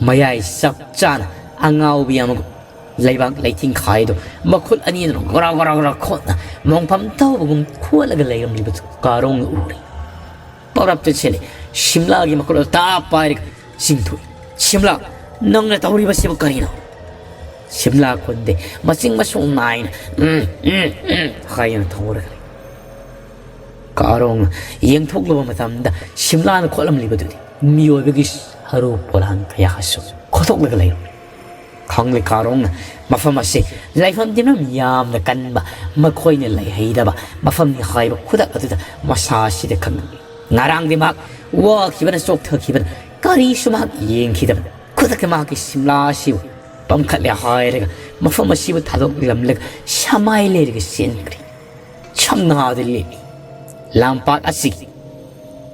ꯃꯌꯥꯏ ꯆꯞ ꯆꯥꯅ ꯑꯉꯥꯎꯕꯤ ꯑꯃꯒꯨꯝ ꯂꯩꯕꯥꯛ ꯂꯩꯊꯤꯡꯈꯥꯏꯗꯨ ꯃꯈꯨꯠ ꯑꯅꯤꯗꯨꯅ ꯒꯣꯔꯥ ꯒꯣꯔꯥ ꯒꯣꯔꯥ ꯈꯣꯠꯅ ꯃꯣꯡꯐꯝ ꯇꯧꯕꯒꯨꯝ ꯈꯣꯠꯂꯒ ꯂꯩꯔꯝꯂꯤꯕꯗꯨ ꯀꯥꯔꯣꯡꯅ ꯎꯔꯦ꯫ ꯄꯧꯔꯞ ꯆꯦꯟꯁꯤꯜꯂꯤ꯫ ꯁꯤꯝꯂꯥꯒꯤ ꯃꯈꯨꯠ ꯑꯗꯨ ꯇꯥꯞ ꯄꯥꯏꯔꯒ ꯆꯤꯡꯊꯣꯛꯏ꯫ "ꯁꯤꯝꯂꯥ, ꯅꯪꯅ ꯇꯧꯔꯤꯕꯁꯤꯕꯨ ꯀꯔꯤꯅꯣ?" ꯁꯤꯝꯂꯥ ꯈꯨꯟꯗꯦ꯫ ꯃꯆꯤꯡ ꯃꯁꯨꯡ ꯅꯥꯏꯅ "ꯎꯝ, ꯎꯝ, ꯎꯝ" ꯍꯥꯏꯅ ꯊꯧꯔꯒ ꯂꯩ꯫ ꯀꯥꯔꯣꯡꯅ ꯌꯦꯡꯊꯣꯛꯂꯨꯕ ꯃꯇꯝꯗ ꯁꯤꯝꯂꯥꯅ ꯈꯣꯠꯂꯝꯂꯤꯕꯗꯨꯗꯤ ꯃꯤꯑꯣꯏꯕꯒꯤ ꯁꯔꯨ ꯄꯣꯂꯥꯡ ꯀꯌꯥꯁꯨ ꯈꯣꯠꯇꯣꯛꯂꯒ ꯂꯩꯔꯝꯃꯤ꯫ ꯈꯪꯂꯦ ꯀꯥꯔꯣꯡꯅ ꯃꯐꯝ ꯑꯁꯤ ꯂꯩꯐꯝ ꯇꯤꯟꯐꯝ ꯌꯥꯝꯅ ꯀꯟꯕ, ꯃꯈꯣꯏꯅ ꯂꯩꯍꯩꯗꯕ ꯃꯐꯝꯅꯤ ꯍꯥꯏꯕ ꯈꯨꯗꯛ ꯑꯗꯨꯗ ꯃꯁꯥ ꯑꯁꯤꯗ ꯈꯪꯂꯝꯃꯤ꯫ ꯉꯔꯥꯡꯗꯤ ꯃꯍꯥꯛ ꯋꯥꯈꯤꯕꯅ ꯆꯣꯛꯊꯈꯤꯕꯅ ꯀꯔꯤꯁꯨ ꯃꯍꯥꯛ ꯌꯦꯡꯈꯤꯗꯕꯅꯤ꯫ ꯈꯨꯗꯛꯇ ꯃꯍꯥꯛꯀꯤ ꯁꯤꯝꯂꯥ ꯑꯁꯤꯕꯨ ꯄꯝꯈꯠꯂꯦ ꯍꯥꯏꯔꯒ ꯃꯐꯝ ꯑꯁꯤꯕꯨ ꯊꯥꯗꯣꯛꯂꯝꯂꯒ ꯁꯃꯥꯏ ꯂꯩꯔꯒ ꯆꯦꯟꯈ꯭ꯔꯦ꯫ ꯁꯝꯅꯥꯗ ꯂꯦꯞꯂꯤ꯫ ꯂꯝꯄꯥꯛ ꯑꯁꯤꯒꯤ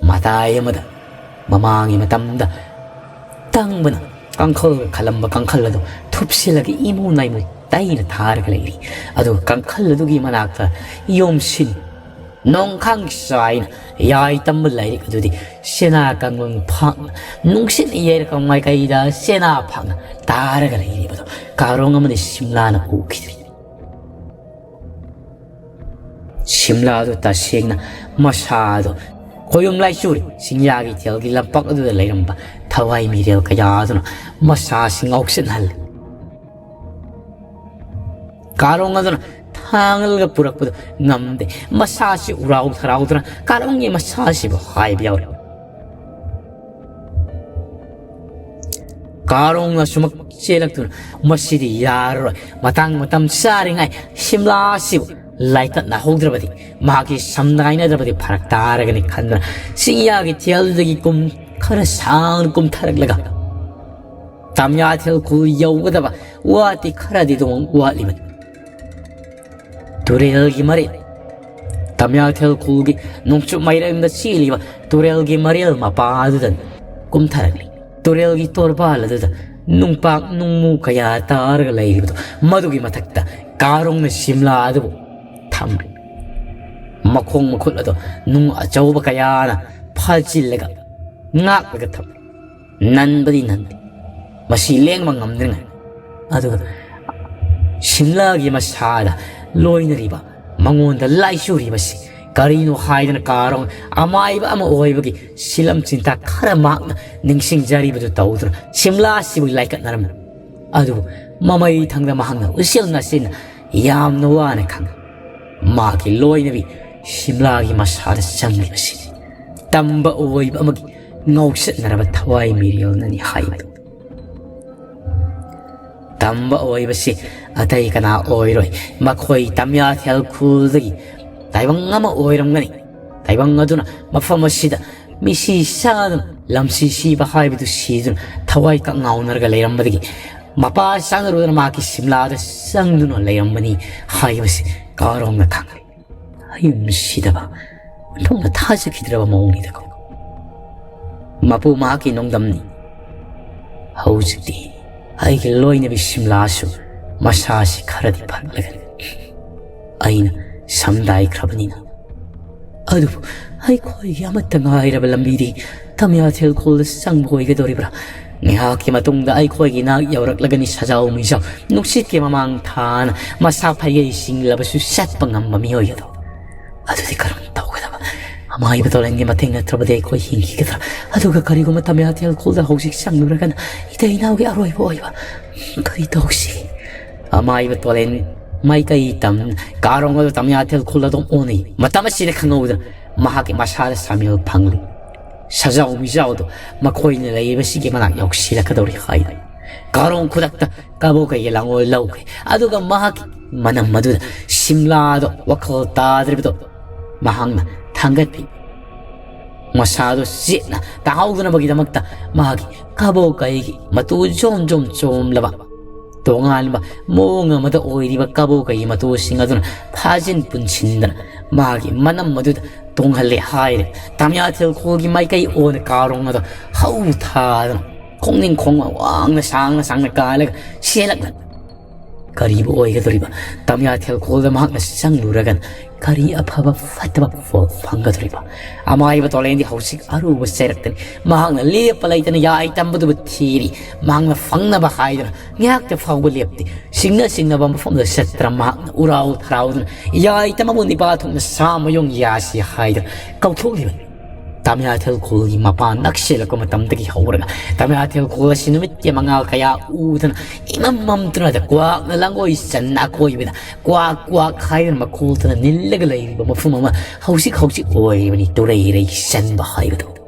ꯃꯇꯥꯏ ꯑꯃꯗ ꯃꯃꯥꯡꯒꯤ ꯃꯇꯝꯗ ꯇꯥꯡꯕꯅ ꯀꯥꯡꯈꯜꯒ ꯈꯜꯂꯝꯕ ꯀꯥꯡꯈꯜ ꯑꯗꯨ ꯊꯨꯞꯁꯤꯜꯂꯒ ꯏꯃꯨ ꯅꯥꯏꯃꯨ ꯇꯩꯅ ꯊꯥꯔꯒ ꯂꯩꯔꯤ꯫ ꯑꯗꯨꯒ ꯀꯥꯡꯈꯜ ꯑꯗꯨꯒꯤ ꯃꯅꯥꯛꯇ ꯌꯣꯝꯁꯤꯟ ꯅꯣꯡꯈꯥꯡ ꯆꯥꯏꯅ ꯌꯥꯏ ꯇꯝꯕ ꯂꯥꯏꯔꯤꯛ ꯑꯗꯨꯗꯤ ꯁꯦꯅꯥ ꯀꯥꯡꯂꯨꯟ ꯐꯥꯛꯅ ꯅꯨꯡꯁꯤꯠꯅ ꯌꯩꯔꯛꯄ ꯃꯥꯏꯀꯩꯗ ꯁꯦꯅꯥ ꯐꯥꯛꯅ ꯇꯥꯔꯒ ꯂꯩꯔꯤꯕꯗꯨ ꯀꯥꯔꯣꯡ ꯑꯃꯗꯤ ꯁꯤꯝꯂꯥꯅ ꯎꯈꯤꯗ꯭ꯔꯤ꯫ ꯁꯤꯝꯂꯥ ꯑꯗꯨ ꯇꯁꯦꯡꯅ ꯃꯁꯥꯗꯣ ꯈꯣꯌꯨꯝ ꯂꯥꯏꯆꯨꯔꯤ꯫ ꯆꯤꯡꯌꯥꯒꯤ ꯏꯊꯦꯜꯒꯤ ꯂꯝꯄꯥꯛ ꯑꯗꯨꯗ ꯂꯩꯔꯝꯕ ꯊꯋꯥꯏ ꯃꯤꯔꯦꯜ ꯀꯌꯥ ꯑꯗꯨꯅ ꯃꯁꯥꯁꯤ ꯉꯥꯎꯁꯤꯟꯍꯜꯂꯤ꯫ ꯀꯥꯔꯣꯡ ꯑꯗꯨꯅ ꯊꯥꯡꯒꯜꯒ ꯄꯨꯔꯛꯄꯗꯨ ꯉꯝꯗꯦ꯫ ꯃꯁꯥꯁꯤ ꯎꯔꯥꯎ ꯊꯔꯥꯎꯗꯨꯅ ꯀꯥꯔꯣꯡꯒꯤ ꯃꯁꯥꯁꯤꯕꯨ ꯍꯥꯏꯕ ꯌꯥꯎꯔꯤ꯫ ꯀꯥꯔꯣꯡꯅ ꯁꯨꯃꯛ ꯆꯦꯜꯂꯛꯇꯨꯅ, "ꯃꯁꯤꯗꯤ ꯌꯥꯔꯔꯣꯏ꯫ ꯃꯇꯥꯡ ꯃꯇꯝ ꯆꯥꯔꯤꯉꯩ ꯁꯤꯝꯂꯥ ꯑꯁꯤꯕꯨ ꯂꯥꯏꯀꯠꯅꯍꯧꯗ꯭ꯔꯕꯗꯤ, ꯃꯍꯥꯛꯀꯤ ꯁꯝꯅꯥꯏꯅꯗ꯭ꯔꯕꯗꯤ ꯐꯔꯛ ꯇꯥꯔꯒꯅꯤ" ꯈꯟꯗꯨꯅ ꯆꯤꯡꯌꯥꯒꯤ ꯏꯊꯦꯜꯗꯨꯗꯒꯤ ꯀꯨꯝ ꯈꯔ ꯁꯥꯡꯅ ꯀꯨꯝꯊꯔꯛꯂꯒ ꯇꯝꯌꯥꯊꯦꯜ ꯈꯨꯜ ꯌꯧꯒꯗꯕ ꯋꯥꯠꯇꯤ ꯈꯔꯗꯤ ꯑꯗꯨꯝ ꯋꯥꯠꯂꯤꯕꯅꯤ꯫ ꯇꯨꯔꯦꯜꯒꯤ ꯃꯔꯦꯜ, ꯇꯝꯌꯥꯊꯦꯜ ꯈꯨꯜꯒꯤ ꯅꯣꯡꯆꯨꯞ ꯃꯥꯏꯔꯦꯟꯗ ꯆꯦꯜꯂꯤꯕ ꯇꯨꯔꯦꯜꯒꯤ ꯃꯔꯦꯜ ꯃꯄꯥ ꯑꯗꯨꯗ ꯀꯨꯝꯊꯔꯛꯂꯤ꯫ ꯇꯨꯔꯦꯜꯒꯤ ꯇꯣꯔꯕꯥꯜ ꯑꯗꯨꯗ ꯅꯨꯡꯄꯥꯛ ꯅꯨꯡꯃꯨ ꯀꯌꯥ ꯇꯥꯔꯒ ꯂꯩꯔꯤꯕꯗꯨ, ꯃꯗꯨꯒꯤ ꯃꯊꯛꯇ ꯀꯥꯔꯣꯡꯅ ꯁꯤꯝꯂꯥ ꯑꯗꯨꯕꯨ ꯊꯝꯂꯤ꯫ ꯃꯈꯣꯡ ꯃꯈꯨꯠ ꯑꯗꯨ ꯅꯨꯡ ꯑꯆꯧꯕ ꯀꯌꯥꯅ ꯐꯥꯖꯤꯜꯂꯒ ꯉꯥꯛꯂꯒ ꯊꯝꯂꯤ꯫ ꯅꯟꯕꯗꯤ ꯅꯟꯗꯦ꯫ ꯃꯁꯤ ꯂꯦꯡꯕ ꯉꯝꯗ꯭ꯔꯤꯉꯩ꯫ ꯑꯗꯨꯒ ꯁꯤꯝꯂꯥꯒꯤ ꯃꯁꯥꯗ ꯂꯣꯏꯅꯔꯤꯕ, ꯃꯉꯣꯟꯗ ꯂꯥꯏꯆꯨꯔꯤꯕꯁꯤ ꯀꯔꯤꯅꯣ ꯍꯥꯏꯗꯅ ꯀꯥꯔꯣꯡ ꯑꯃꯥꯏꯕ ꯑꯃ ꯑꯣꯏꯕꯒꯤ ꯁꯤꯂꯝ ꯆꯤꯟꯊꯥ ꯈꯔ ꯃꯍꯥꯛꯅ ꯅꯤꯡꯁꯤꯡꯖꯔꯤꯕꯗꯨ ꯇꯧꯗꯨꯅ ꯁꯤꯝꯂꯥ ꯑꯁꯤꯕꯨ ꯂꯥꯏꯀꯠꯅꯔꯝꯃꯤ꯫ ꯑꯗꯨꯕꯨ ꯃꯃꯩ ꯊꯪꯗ ꯃꯍꯥꯛꯅ ꯎꯆꯦꯜ ꯅꯥꯆꯤꯟꯅ ꯌꯥꯝꯅ ꯋꯥꯅ ꯈꯪꯉꯤ꯫ ꯃꯍꯥꯛꯀꯤ ꯂꯣꯏꯅꯕꯤ ꯁꯤꯝꯂꯥꯒꯤ ꯃꯁꯥꯗ ꯆꯪꯂꯤꯕꯁꯤꯅꯤ꯫ ꯇꯝꯕ ꯑꯣꯏꯕ ꯑꯃꯒꯤ ꯉꯥꯎꯆꯠꯅꯔꯕ ꯊꯋꯥꯏ ꯃꯤꯔꯦꯜꯅꯅꯤ ꯍꯥꯏꯕꯗꯨ꯫ ꯇꯝꯕ ꯑꯣꯏꯕꯁꯤ ꯑꯇꯩ ꯀꯅꯥ ꯑꯣꯏꯔꯣꯏ, ꯃꯈꯣꯏ ꯇꯝꯌꯥꯊꯦꯜ ꯈꯨꯜꯗꯒꯤ ꯇꯥꯏꯕꯪ ꯑꯃ ꯑꯣꯏꯔꯝꯒꯅꯤ꯫ ꯇꯥꯏꯕꯪ ꯑꯗꯨꯅ ꯃꯐꯝ ꯑꯁꯤꯗ ꯃꯤꯁꯤ ꯆꯥꯗꯨꯅ, ꯂꯝꯁꯤ ꯁꯤꯕ ꯍꯥꯏꯕꯗꯨ ꯁꯤꯗꯨꯅ, ꯊꯋꯥꯏ ꯀꯛ ꯉꯥꯎꯅꯔꯒ ꯂꯩꯔꯝꯕꯗꯒꯤ ꯃꯄꯥ ꯆꯥꯅꯔꯨꯗꯅ ꯃꯍꯥꯛꯀꯤ ꯁꯤꯝꯂꯥꯗ ꯆꯪꯗꯨꯅ ꯂꯩꯔꯝꯕꯅꯤ ꯍꯥꯏꯕꯁꯤ ꯀꯥꯔꯣꯡꯅ ꯈꯪꯂꯦ꯫ ꯑꯩ ꯅꯨꯡꯁꯤꯗꯕ, ꯑꯣꯟꯊꯣꯛꯅ ꯊꯥꯖꯈꯤꯗ꯭ꯔꯕ ꯃꯑꯣꯡꯅꯤꯗꯀꯣ꯫ ꯃꯄꯨ ꯃꯍꯥꯛꯀꯤ ꯅꯣꯡꯗꯝꯅꯤ꯫ ꯍꯧꯖꯤꯛꯇꯤ ꯑꯩꯒꯤ ꯂꯣꯏꯅꯕꯤ ꯁꯤꯝꯂꯥꯁꯨ ꯃꯁꯥꯁꯤ ꯈꯔꯗꯤ ꯐꯒꯠꯂꯒꯅꯤ꯫ ꯑꯩꯅ ꯁꯝꯗꯥꯏꯈ꯭ꯔꯕꯅꯤꯅ꯫ ꯑꯗꯨꯕꯨ ꯑꯩꯈꯣꯏꯒꯤ ꯑꯃꯠꯇ ꯉꯥꯏꯔꯕ ꯂꯝꯕꯤꯗꯤ ꯇꯝꯌꯥꯊꯦꯜ ꯈꯨꯜꯗ ꯆꯪꯕ ꯑꯣꯏꯒꯗꯧꯔꯤꯕ꯭ꯔꯥ? ꯉꯥꯏꯍꯥꯛꯀꯤ ꯃꯇꯨꯡꯗ ꯑꯩꯈꯣꯏꯒꯤ ꯅꯥꯛ ꯌꯧꯔꯛꯂꯒꯅꯤ ꯁꯖꯥꯎ ꯃꯤꯖꯥꯎ, ꯅꯨꯡꯁꯤꯠꯀꯤ ꯃꯃꯥꯡ ꯊꯥꯅ ꯃꯁꯥ ꯐꯩꯒꯩ ꯆꯤꯡꯂꯕꯁꯨ ꯆꯠꯄ ꯉꯝꯕ ꯃꯤꯑꯣꯏ ꯑꯗꯣ꯫ ꯑꯗꯨꯗꯤ ꯀꯔꯝ ꯇꯧꯒꯗꯕ? ꯑꯃꯥꯏꯕ ꯇꯣꯂꯦꯟꯒꯤ ꯃꯇꯦꯡ ꯅꯠꯇ꯭ꯔꯕꯗꯤ ꯑꯩꯈꯣꯏ ꯍꯤꯡꯈꯤꯒꯗ꯭ꯔꯥ? ꯑꯗꯨꯒ ꯀꯔꯤꯒꯨꯝꯕ ꯇꯝꯌꯥꯊꯦꯜ ꯈꯨꯜꯗ ꯍꯧꯖꯤꯛ ꯆꯪꯂꯨꯔꯒꯅ ꯏꯇꯩ ꯏꯅꯥꯎꯒꯤ ꯑꯔꯣꯏꯕ ꯑꯣꯏꯕ, ꯀꯔꯤ ꯇꯧꯁꯤ? ꯑꯃꯥꯏꯕ ꯇꯣꯂꯦꯟ ꯃꯥꯏꯀꯩ ꯇꯝ ꯀꯥꯔꯣꯡ ꯑꯗꯨ ꯇꯝꯌꯥꯊꯦꯜ ꯈꯨꯜ ꯑꯗꯨꯝ ꯑꯣꯟꯅꯩ꯫ ꯃꯇꯝ ꯑꯁꯤꯗ ꯈꯪꯍꯧꯗꯅ ꯃꯍꯥꯛꯀꯤ ꯃꯁꯥꯗ ꯁꯥꯃꯦꯜ ꯐꯪꯂꯤ꯫ ꯁꯖꯥꯎ ꯃꯤꯖꯥꯎꯗꯨ ꯃꯈꯣꯏꯅ ꯂꯩꯔꯤꯕꯁꯤꯒꯤ ꯃꯅꯥꯛ ꯌꯧꯁꯤꯜꯂꯛꯀꯗꯧꯔꯤ ꯍꯥꯏꯅ ꯀꯥꯔꯣꯡ ꯈꯨꯗꯛꯇ ꯀꯕꯣꯀꯩꯒꯤ ꯂꯥꯡꯑꯣꯜ ꯂꯧꯈ꯭ꯔꯦ꯫ ꯑꯗꯨꯒ ꯃꯍꯥꯛꯀꯤ ꯃꯅꯝ ꯑꯗꯨꯗ ꯁꯤꯝꯂꯥꯗꯣ ꯋꯥꯈꯜ ꯇꯥꯗ꯭ꯔꯤꯕꯗꯣ ꯃꯍꯥꯛꯅ ꯊꯥꯡꯒꯠꯄꯤ꯫ ꯃꯁꯥꯗꯣ ꯆꯦꯠꯅ ꯇꯥꯍꯧꯗꯅꯕꯒꯤꯗꯃꯛꯇ ꯃꯍꯥꯛꯀꯤ ꯀꯕꯣꯀꯩꯒꯤ ꯃꯇꯨ ꯖꯣꯝ ꯖꯣꯝ ꯆꯣꯝꯂꯕ ꯇꯣꯉꯥꯟꯕ ꯃꯑꯣꯡ ꯑꯃꯗ ꯑꯣꯏꯔꯤꯕ ꯀꯕꯣꯀꯩꯒꯤ ꯃꯇꯨꯁꯤꯡ ꯑꯗꯨꯅ ꯐꯥꯖꯤꯟ ꯄꯨꯟꯁꯤꯟꯗꯅ ꯃꯥꯒꯤ ꯃꯅꯝ ꯑꯗꯨꯗ ꯇꯣꯡꯍꯜꯂꯦ ꯍꯥꯏꯔꯦ꯫ ꯇꯝꯌꯥꯊꯦꯜ ꯈꯨꯜꯒꯤ ꯃꯥꯏꯀꯩ ꯑꯣꯏꯅ ꯀꯥꯔꯣꯡ ꯑꯗꯣ ꯍꯧ ꯊꯥꯗꯅ ꯈꯣꯡꯅꯤꯡ ꯈꯣꯡ ꯋꯥꯡꯅ ꯁꯥꯡꯅ ꯁꯥꯡꯅ ꯀꯥꯜꯂꯒ ꯆꯦꯜꯂꯛꯂ ꯀꯔꯤꯕꯨ ꯑꯣꯏꯒꯗꯧꯔꯤꯕ? ꯇꯝꯌꯥꯊꯦꯜ ꯈꯨꯜꯗ ꯃꯍꯥꯛꯅ ꯆꯪꯂꯨꯔꯒꯅ ꯀꯔꯤ ꯑꯐꯕ ꯐꯠꯇꯕ ꯐ-, ꯐꯪꯒꯗꯧꯔꯤꯕ? ꯑꯃꯥꯏꯕ ꯇꯣꯂꯦꯟꯗꯤ ꯍꯧꯖꯤꯛ ꯑꯔꯨꯕ ꯆꯩꯔꯛꯇꯅꯤ꯫ ꯃꯍꯥꯛꯅ ꯂꯦꯞꯄ ꯂꯩꯇꯅ ꯌꯥꯏ ꯇꯝꯕꯗꯨꯕꯨ ꯊꯤꯔꯤ꯫ ꯃꯍꯥꯛꯅ ꯐꯪꯅꯕ ꯍꯥꯏꯗꯨꯅ ꯉꯥꯏꯍꯥꯛꯇ ꯐꯥꯎꯕ ꯂꯦꯞꯇꯦ꯫ ꯁꯤꯡꯅ ꯁꯤꯡꯅꯕ ꯃꯐꯝꯗ ꯆꯠꯇꯅ ꯃꯍꯥꯛꯅ ꯎꯔꯥꯎ ꯊꯔꯥꯎꯗꯨꯅ ꯌꯥꯏ ꯇꯝꯕꯕꯨ ꯅꯤꯄꯥ ꯊꯣꯛꯅ ꯁꯥ ꯃꯌꯣꯡ ꯌꯥꯁꯤ ꯍꯥꯏꯗꯨꯅ ꯀꯧꯊꯣꯛꯂꯤꯕꯅꯤ꯫ ꯇꯥꯃꯤꯜ ꯅꯥꯗꯨ ꯈꯨꯜꯒꯤ ꯃꯄꯥꯟ ꯅꯛꯁꯤꯜꯂꯛꯄ ꯃꯇꯝꯗꯒꯤ ꯍꯧꯔꯒ ꯇꯥꯃꯤꯜ ꯅꯥꯗꯨ ꯈꯨꯜ ꯑꯁꯤ ꯅꯨꯃꯤꯠꯀꯤ ꯃꯉꯥꯜ ꯀꯌꯥ ꯎꯗꯅ ꯏꯃꯝ ꯃꯝꯇꯅ ꯀ꯭ꯋꯥꯛꯅ ꯂꯥꯡꯒꯣꯏ ꯆꯟꯅ ꯑꯀꯣꯏꯕꯗ ꯀ꯭ꯋꯥꯛ ꯀ꯭ꯋꯥꯛ ꯍꯥꯏꯗꯅ ꯃꯈꯣꯜ ꯊꯅ ꯅꯤꯜꯂꯒ ꯂꯩꯔꯤꯕ ꯃꯐꯝ ꯑꯃ ꯍꯧꯖꯤꯛ ꯍꯧꯖꯤꯛ ꯑꯣꯏꯔꯤꯕꯅꯤ ꯇꯨꯔꯩꯔꯩ ꯆꯟꯕ ꯍꯥꯏꯕꯗꯨ꯫